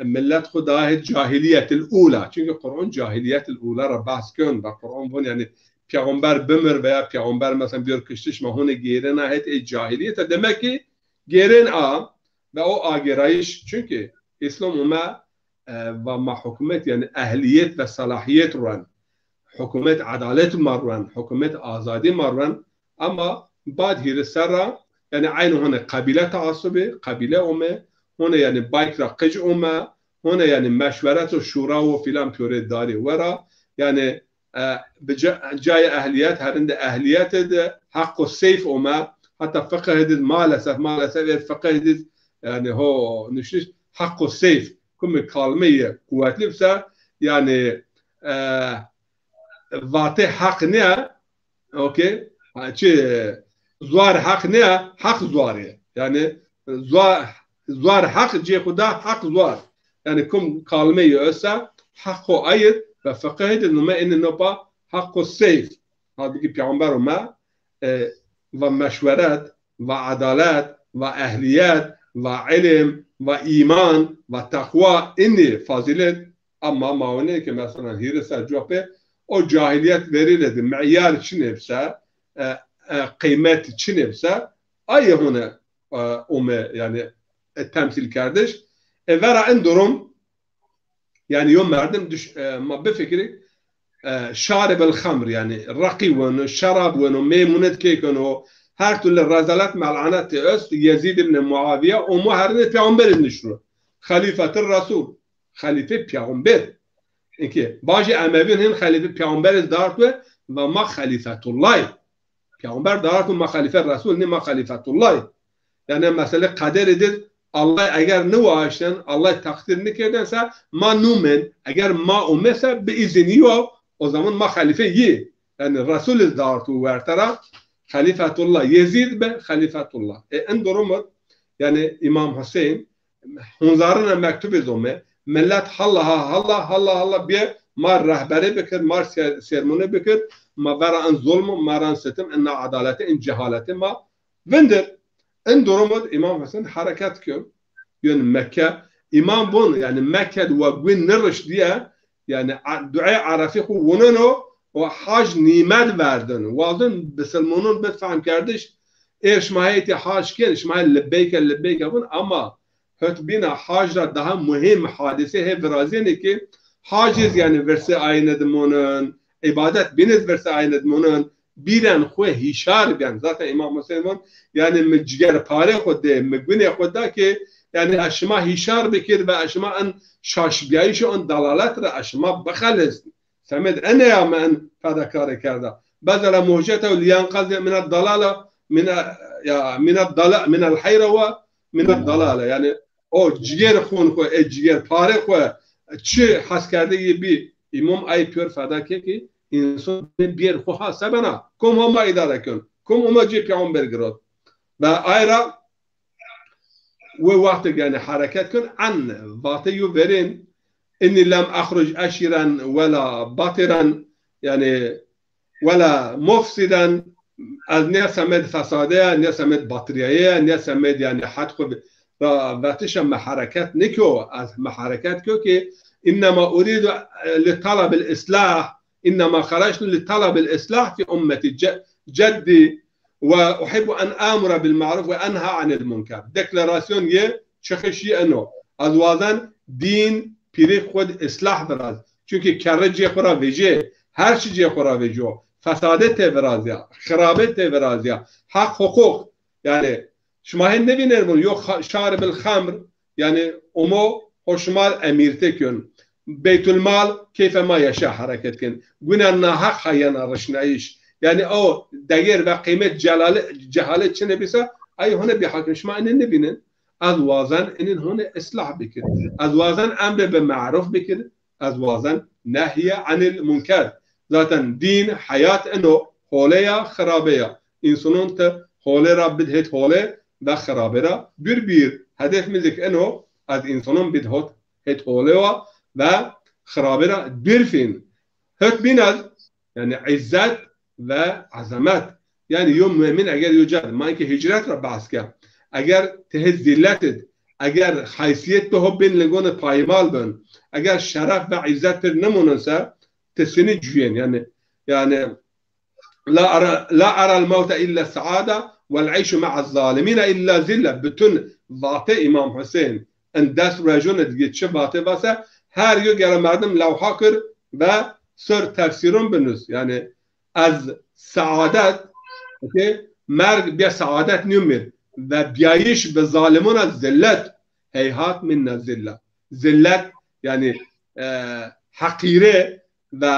millet xwu daha hê cahiliyetil ula. Çunkî Quran cahiliyetil ula ra behs ken ve Quran vun yanî peyxamber bimir veya peyxamber mesela bîyor kiştiş ma hone gêrena het ê cahiliyete. Demek ki gêrên a ve o agêrayîş, çunkî Îslam ome, e, va ma hukûmet, yanî ehliyet ve salahiyet ren, hukûmet edalet ma ren, hukûmet azadî ma ren, ama bad hîris serra, yanî eynî hone qebîle taasubî, qebîle ome, hone yanî bayk ra qic ome, hone yanî meşweret û şura û filan pîyorê darî wera, yanî e, bi ca-, cayê ehliyet, herinde ehliyet id heqo seyf ome, heta fiqih id maalesef, maalesef ê fiqih id, yanî ho nuştiş heqo seyf, kumî kalmeyê quwetlî bise, yanî, e, vatê heq nîye, okey, ha, çi, zuar heq nîye, heq zuar ê. Yanî, zuar, zuar heq cê xwu da heq zuar. Yanî kum kalmeyî ose heqo ayir ve fiqih id nume enî no pa heqo seyf. Halbukî peyxamber ome, e, va meşweret, va edalet, va ehliyet, va ilim, va îman, va teqwa, enî fazîlet, ama ma winê ke mesela hîris ser cuwa pê o cahiliyet verî de meyar çinê bise, e, e, qîmet çinê bise, ayê hone, e, ome, yanî, e, temsîl kerdiş. E, vera in durum, yanî yo merdim düş-, e, ma bifikirî, e, şaribel xemr, yanî reqî weno, şerab weno, meymunet kê keno, her türlü rezalet, melanet est, Yezîd ibn Muaviye, omo herinde peyxamber id nişno. Xelîfetir Resul, xelîfe peyxamber. Inkî bajê Emevîn hin xelîfe peyxamber id dart we ve ma xelîfetullah. Peyxamber dart we ma xelîfe Resul nî, ma xelîfetullah. Yanî mesele qederî dir, Allah eger niwaşten, Allah takdir nikerdên se ma numen, eger ma omese bi îzinî yo, o zaman ma xelîfe yî. Yanî Resul iz dart û werte ra xelîfetullah, Yezîd bi xelîfetullah. E, in durum id, yanî Îmam Huseyn hunzarina mektubî zome, millet halla ha halla, halla halla bîye, ma rehberî bikir, ma ser-, sermonî bikir, ma vera in zulm, ma vera in sitim, in naedaleti, in cehaleti ma vindir. In durum id Îmam Huseyn hereket kir, yön Mekke. Îmam vun, yanî Mekke di wa guin nirişt diye, yanî a-, duê Arefî xwu wuneno û hac nîmed verdin. Wazin bisilmonun bid fehm kerdiş, êr şima heytî hac kên, şima heytî libbeyke, libbeyke vun, ama hot bîna hac ra daha muhîm hadîse hê virazênê ki hac iz yanî virsê ayîne di monin, îbadet bîn iz virsê ayîne di monin, bîren xwu hîşar bîyen. Zaten Îmam Huseyn von, yanî mi cigerparê xwu dê, mi gunê xwu da ki, yanî ez şima hîşar bikir ve ez şima in şaşbîyayîş û in dalalet ra ez şima bixelisn. Semed ene ya mi in fedakarî kerda. Bezela muhcete û liyanqazî mine dalale, mine, ya, mine dala-, mine hayre ve mine dalale. Yanî o ciger xun xwu, e ciger parê xwu, çi hes kerdegî bî, îmam ay pîyor feda ke ki însan bêr xwu ha sebena. Kom homa îdare ken. Kom homa cê peyxamber girot. Ve ay ra we wextê yanî hereket ken, en vate yo verên, inni lem exruc eşîren wela batîren, yanî ولا مفسدا، ez nêsemed fesadeya, nêsemed batiryayeya, nêsemed, yanî, hed xwu ra vetişa mi hereket niko, ez mi hereket ko ki, innema uridu, e, li talabil islah, innema xeractu li talabil islah fi ummeti ce-, ceddi ve uhibbu en amura bil ma'ruf ve enha anil munker. Deklarasyon yê, çıkış yê eno. Ez wazen dîn pîrîk xwu di islah viraz. Çünkü kerre cê xwu ra vecê, her çi cê xwu ra veco. Fesade tê virazya, xirabe tê virazya. Haq, huquq. Yani, şima hên nêvînên vun, yo xa-, şaribil xemr, yani, omo hoşmar emîrte kön. Beytulmal keyfe ma yaşa hereket kên. Guna nahaq ha yena rişnayîş. Yani, o degêr ve qîmet celale-, cehalet çine bîsa, ay hone bî hakim. Şima ene nêvînên. Ez wazen inin hone islah bikir. Ez wazen emre bi ma'ruf bikir. Ez wazen nehye anil munker. Zaten dîn, heyat eno, hole ya, xirabe ya. Însanon ti hole ra bid hêt hole ve xirabe ra dûr bîr. Hedef mi zik eno, ez însanon bid hot hêt hole wa ve xirabe ra dûr fîn. Hot bîn ez, yani, îzzet ve ezemet. Yani, yo mu'min eger yo ca de, ma inkê hicret ra behs ke, eger ti hê zillet id, eger haysiyet bi ho bin lingon id payimal bin, eger şeref ve îzzet pir nimunin se, ti sinî cuyên. Yani, yani, la ara, la ara el mewte illa saada vel eyşu ma'a zalimine illa zille. Bütün vate İmam Hüseyin. En des ruejon id çi vate vase, her yo gere merdim lewha kir ve sor tefsîron binus. Yani, ez saadet, okey, merg bîya saadet nîyo mi, ve bîyayîş bi zalimon a zillet, heyhat minna zilla. Zillet, yani, e, heqîre ve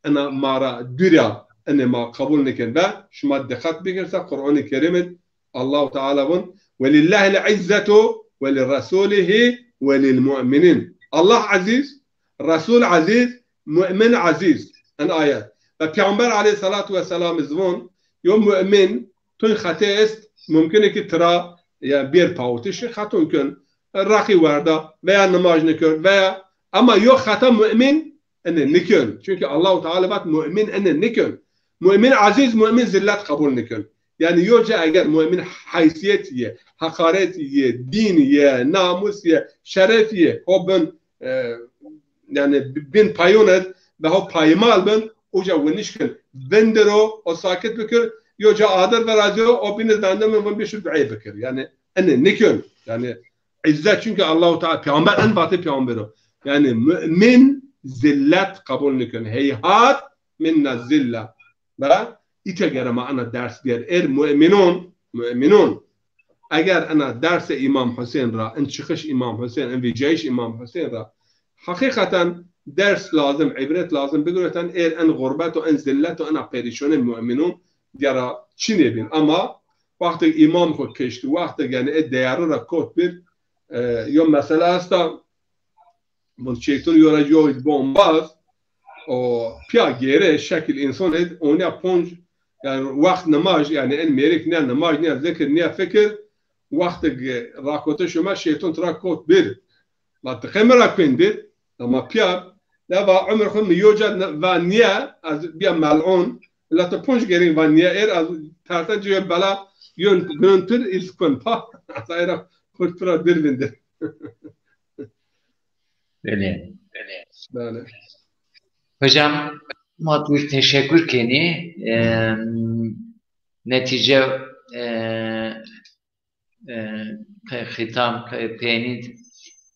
ina ma ra dûr a, inê ma qebul nikin. Ve şima diqet bikir se Qur'anê Kerîm id Allahu Teala vun, "Welillahil izzetu ve lirrasulihi ve lil mu'minin." Allah ezîz, Resul ezîz, mu'min ezîz. En ayet. Ve Peygamber aleyhissalatu vesselam iz vun, yo mu'min, tun xete est, mumkin e ki tira, ya, bir pawitiş xetun kön, raqî werda, veya nimaj nikör, veya, ama yo xeta mu'min, ene nikön. Çünkü Allahu Teala vat mu'min ene nikön. Mu'min aziz, mu'min zillet qebul nikön. Yani yo ca eger mu'min haysiyet ye, hakaret ye, din ye, namus ye, şeref ye, ho bin, e, yani bin payon ed ve ho payimal bin, o ca winişkin. Vindir o, o sakit bikir, yo ca adir viraziyo, o bini dende min vun bişir duayê bikir. Yani ene nikön. Yani İzzet çünkü Allahu Teala peygamber en vatê peygamber o. Yani mümin zillet kabul nikön. Heyhat minna zilla. Ve ite gere ma ana ders biyer. Er müminun, müminun. Eger ana derse İmam Hüseyin ra, en çıkış İmam Hüseyin, en vicayış İmam Hüseyin ra, hakikaten ders lazım, ibret lazım. Bigireten er en gurbet o, en zillet o, en perişanê müminun gera çinê bin. Ama wextê îmam xo keştî, wextê, yani, ê deyarî ra kot bir, e, yo mesele esta, bu şeytan yo ra yo bombaz, o pîya gêre şekil însan ê, onîya ponc, yani, wext nimaj, yani, en mêrik nîya nimaj, nîya zikir, nîya fikir, wextê rakote şima şeytan tira kot bir. La ti qey mi ra kuendir? Ama pîya, de va umr xwu mi yo ca n-, va nîye, ez bîya mel'un. La ti ponc gerîn va nîye, er ez terten ci yo bela, yo guntir iz kun pa. Ez ay ra kurt pira dir vindir. Belê. Belê. Hocam, ma tu teşekkür kenî. Em, netice, e, e, xi-, xitam, xi-, peynî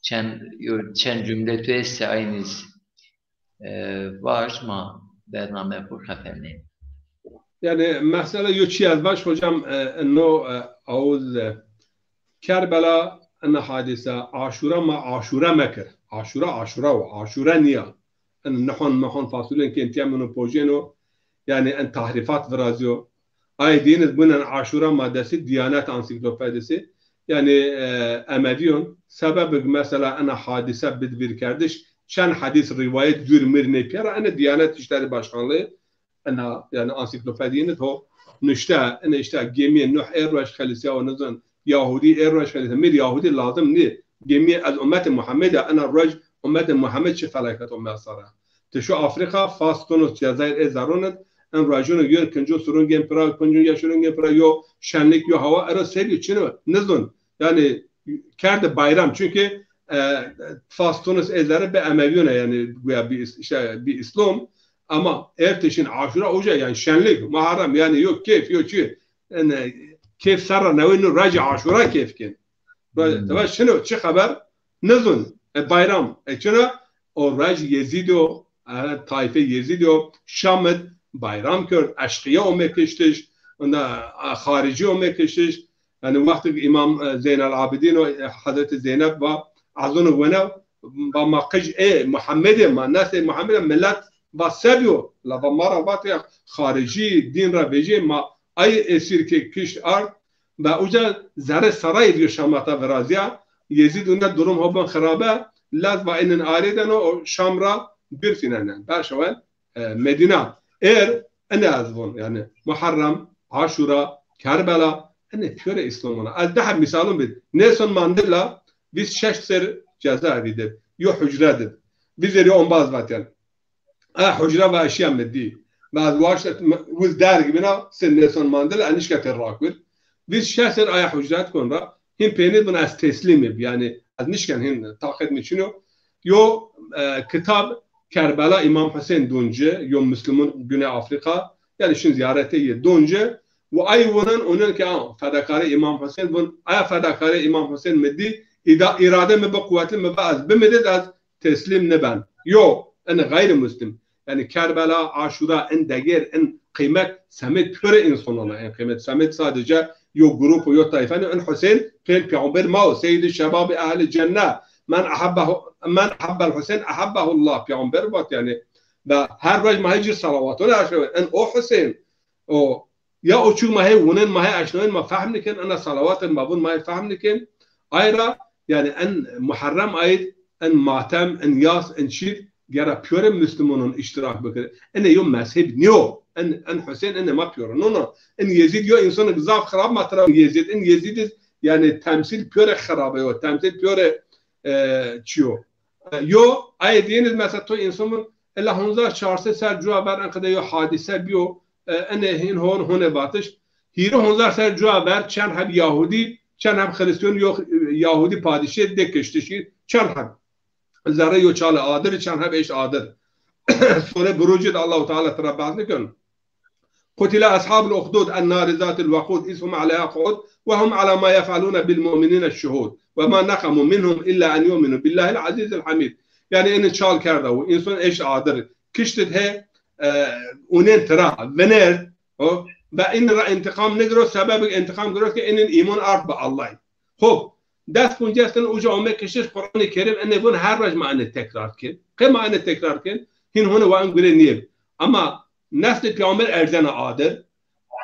çend, yo, çend cümle tu estê aynî, e, vaj ma bername xwu xefelnê. Yani mesela yo çi ez vaj hocam, e, no, e, awuz, e, Kerbela, ina hadîsa, Aşura ma Aşura mekir. Aşura, Aşura o, Aşura nîya. En nihon mehon fasulên kên tîya mino pojêno, yani en tahrîfat virazîyo. Ay dîn iz bunen Aşura ma destî Diyanet Ansiklopedisi. Yani, e, emedîyon. Sebebig mesela ena hadîse bid vîrkerdiş, çend hedîs rîwayet dûr mir nêpîya ra ena Diyanet İşleri Başkanlığı ena, yani, ansiklopedîyê nid ho nuşte, ena işte gemiyê Nuh ê ruej xelisîyawo, nizon, Yahudî ê ruej xelisîyawo. Mir Yahudî lazim nî. Gemiyê ez ummetê Muhammed a, ena ruej ummetê Muhammed çi felaket o mesela. Ti şu Afrika, Fas, Tunus, Cezayir ê zerrûn id, en rajûn û yön kincûn surûn gên pira, kincûn yaşûn gên pira, yo şenlik, yo hawa, ero sebî çin o, nizûn. Yanî kerde bayram. Çünkü e, Fastunus ezere bi Emeviyone, yanî güya bir is- şey, bir İslam. Ama ertesîn Aşura uca, yanî şenlik, Muharrem, yanî yok keyf, yok çi. Yanî keyf serra newe nu raci Aşura keyf kin. Raci, Hmm. Tamam, şino çi haber? Nizûn. E, bayram. E, çina o raci Yezîd o, e, tayfe Yezîd o, Şam id bayram kerd, eşqiya ome kiştiş, onda, e, xaricî ome kiştiş. Yanî wextê Îmam, e, Zeynel Abidîn û, e, Hezretî Zeynep va, ezûn wene, va ma qij ê Muhammedê, ma nesê Muhammedê, milet va se bîyo? La va ma ra vatê ya xaricî, dîn ra vejê, ma ay esîr ke kişt ard, ve uca zerrê serayî bîyo Şamata virazîya. Yezîd ûne durum ho bin xirabe, lez va ênin arêdeno û Şam ra dûr fînenen. Berşewen e, Medîna. Êr ene ez von, yanî Muharrem, Aşura, Kerbela, ene pîyorê Îslamûn a. Ez di heb mîsalûn bid. Nelson Mandela vîst şeş ser cezaevî di. Yo hucre di. Vîzerî ombaz vatên. E hucre va eşîya mi dî. Ve ez waşt wiz derg bîna, ser Nelson Mandela, ez nişka tê rakur. Vîst şeş ser aya hucret kon ra, hîn peynî bin ez teslîm ib. Yanî ez nişken, hîn taqet mi çin o. Yo, e, kitab Kerbela Îmam Husên dûn ci, yo Muslimûn Güney Afrika, yanî şin zîyaretê yê dûn ci, û ay wonen, onen ke, a, fedakarê Îmam Husên vun, aya fedakarê Îmam Husên mi dî, îda-, îrade mi bi quwetli, mi va ez bimidid, ez teslîm niben. Yo, en gayrimûslim. Yanî Kerbela, Aşura, in degêr, in qîmet semêd pîyorê însanan a. In qîmet semêd sadece yo grup û yo tayfe nîyo. In Husên pêr peyxamber ma o, seyyidî şebabî ehlî cenne. Men ahabbehu, men ahabbel Husên ahabbehullah, peyxamber vat yanî. Ve her roj ma hê ci selawatûn eşnawên. In o Husên, o Ya o çûk ma hê wunên, ma hê eşnawên, ma fehm nikên, ena salawatên ma vun ma hê fehm nikên. Ay ra, yanî en Muharrem ayî d, en matem, en yas, en çîd, gera pîyorê Muslimûnûn îştirak bikir. Ene yo mezheb nîyo. En, en Husên ene ma pîyorûnûn o. En Yezîd yo însanik zaf xirab ma tira Yezîd. En Yezîd iz, yanî temsîl pîyorê xirabe yo. Temsîl pîyorê, e, çi yo. E, yo, ayê dîyin iz mesela to însan vun, ila honzar çar sey ser cuwa ver enqede yo hadîse bîyo, e, ene hîn hon hone vatiş. Hîrê honzar ser cuwa ver çend heb Yahudî, çend heb Xirîstîyon yo, e, Yahudî padîşê dê kiştişî, çend heb. Zerrê yo çalê adir, çend heb eşt adir. Sure Burucî de Allahu Teala tira behs nikon. قتل أصحاب الأخدود النار ذات الوقود إذ هم عليها قعود وهم على ما يفعلون بالمؤمنين شهود وما نقموا منهم إلا أن يؤمنوا بالله العزيز الحميد. Yanî ene çal kerda û însan eşt adir. Kiştid he, e, unên tira, venerd, o, ve in ra întiqam nigiro, sebebik întiqam giro ke inin îmon ard bi Allahî. Xo, des poncas sene uca ome kiştiş, Qur'anê Kerîm ene vun, her roj ma ene tekrar kên. Qey ma ene tekrar kên? Hîn hone wa en gure nîyeb. Ama neslê peyxamber erzena adir.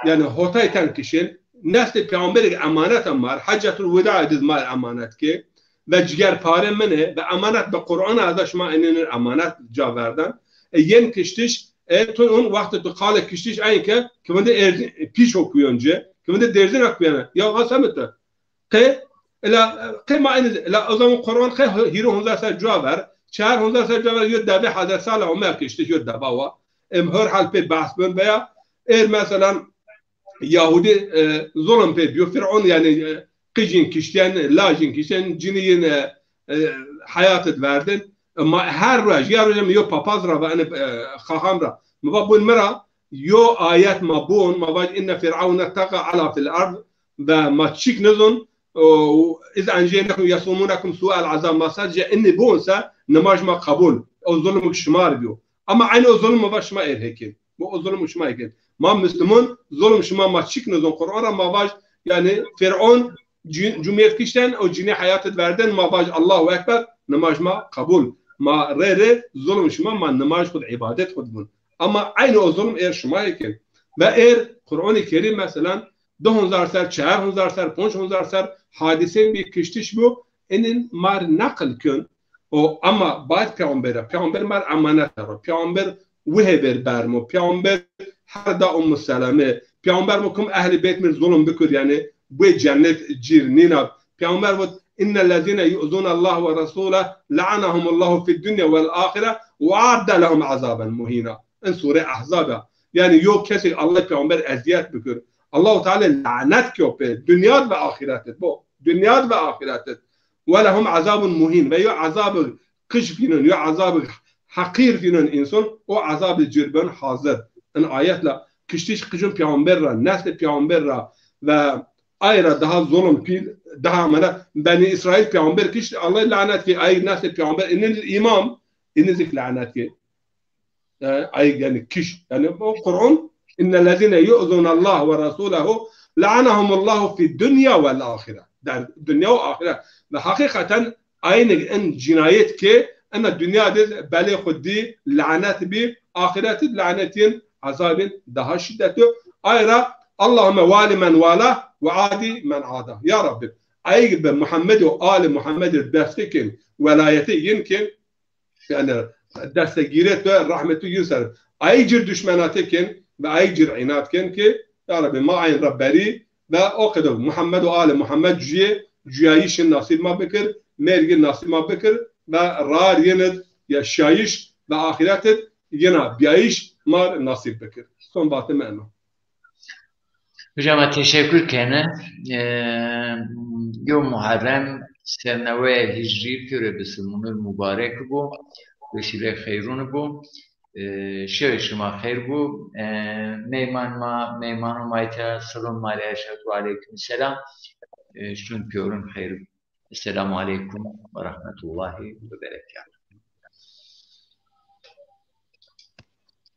Yanî hotay ten kişên. Neslê peyxamberî ke emanet a mar, Heccetul Weda diz mar emanet ke. Ve cigerparê min ê, ve emanet bi Qur'an a, ez şima enênir emanet ca verden. E, yên kiştiş, e, to on wextê to qalê kiştiş eyn ke, ki vinde erz-, pîş o kuyon ci, ki vinde derzina kuyana. Ya Hasan mi to? Qe, ila, qe ma ene, ila o zaman Qur'an qe hîrê honzar ser cuwa ver, çar honzar ser cuwa ver, yo devê hezar sala ome kiştiş, yo deva wa. Em her hal pê behs bön veya, er mesela Yahudî, e, zulm pê biyo, Fir'on yanî, e, qijin kiştên, lajin kiştên, cinîyin, e, e, heyat id verdin. E, ma her roj, ya roj mi yo papaz ra ve, ene, e, xaxam ra. Mi va bun mi ra, yo ayet ma bun, ma vaj inne Fir'aune taga ala fil ard ve ma çik nizun, o, iz enjeynakum yasumunakum su'el azab, ma sadece inni bun se nimaj ma qebul. O zulmuk şima r biyo. Ama aynı o zulm ma va şima er hekin. Bu o zulm şima hekin. Ma Müslüman zulm şima ma çik nizun Kur'an ra ma vaj, yanî Fir'on cü-, cumhuriyet kişten, o cinî heyat id verden, ma vaj Allahu Ekber, nimaj ma qebul. Ma rê rê zulm şima, ma nimaj xud, îbadet xud bun. Ama aynı o zulm er şima hekin. Ve er Kur'an-ı Kerim mesela di honzar ser, çar honzar ser, ponc honzar ser hadîse bir kiştiş bu, enin mar naqil kön. O ama baid peyxamber a. Peyxamber mar emanet ero. Peyxamber wihê ver bermo. Peyxamber her da Ummu Seleme. Peyxamber mo kum ehlî beyt mir zulm bikur, yanî bu cennet cir nîna. Peyxamber vot, innellezîne yu'zûne Allah ve resûle le'anehumullahu fid dunya vel ahire ve a'edde lehum azaben muhîna. In sure Ahzab a. Yanî yo kesê Allah peyxamber ezîyet bikir, Allahu Teala lanet kyo pê, dinya di ve axîret id. Bo, dinya di ve axîret id. Ve lehum azabun muhîn. Ve yo azabı qij vînon, yo azabı heqîr vînon însan, o azabı cir ben hazir. In ayet la kiştiş qijun peyxamber ra, neslê peyxamber ra ve ay ra daha zulm pîl, daha mena Benî Îsraîl peyxamber kişt, Allah lanet kê, ay neslê peyxamber, inil îmam, inizîk lanet kê. E, ay yanî kişt. Yanî o Kur'an, innellezîne yu'zûnallah ve rasûlehu le'anehumullahu fid dunya vel ahire. Der dinya û axiret. Ve heqîqeten aynig in cînayet kê, ina dinya de belê xwu dî, lanet bî, axiret id lanet yin, ezabin daha şîddet o. Ay ra Allahümme wali men wala ve adi men ada. Ya Rabbi, ayig bi Muhammed û ali Muhammed id dest kên, welayetê yin kên, yanî destegîrê tu, rehmetû yin ser. Ayig cir duşmenatê kên ve ayig cir înat kên ki, ya Rabbi, ma ayn ra berî ve o qedo Muhammed û ali Muhammed cuyê, cuyayîşin nasîb ma bikir, mêrgin nasîb ma bikir ve rar yin id yaşayîş ve axiret id yina biyayîş mar nasîb bikir. Son vatê mi eno. Hocama teşekkür kene. E, yo Muharrem sernewe hicrî pêro bisilmunir mubarek bo. Vesîle xeyrûn bo. E, şewê şima xeyr bo. E, meyman ma, meymano ma îta silom ma rê eşetu aleyküm selam. E, şun pêrun xeyr bo. Esselamu aleyküm ve rahmetullahi ve berekatuhu.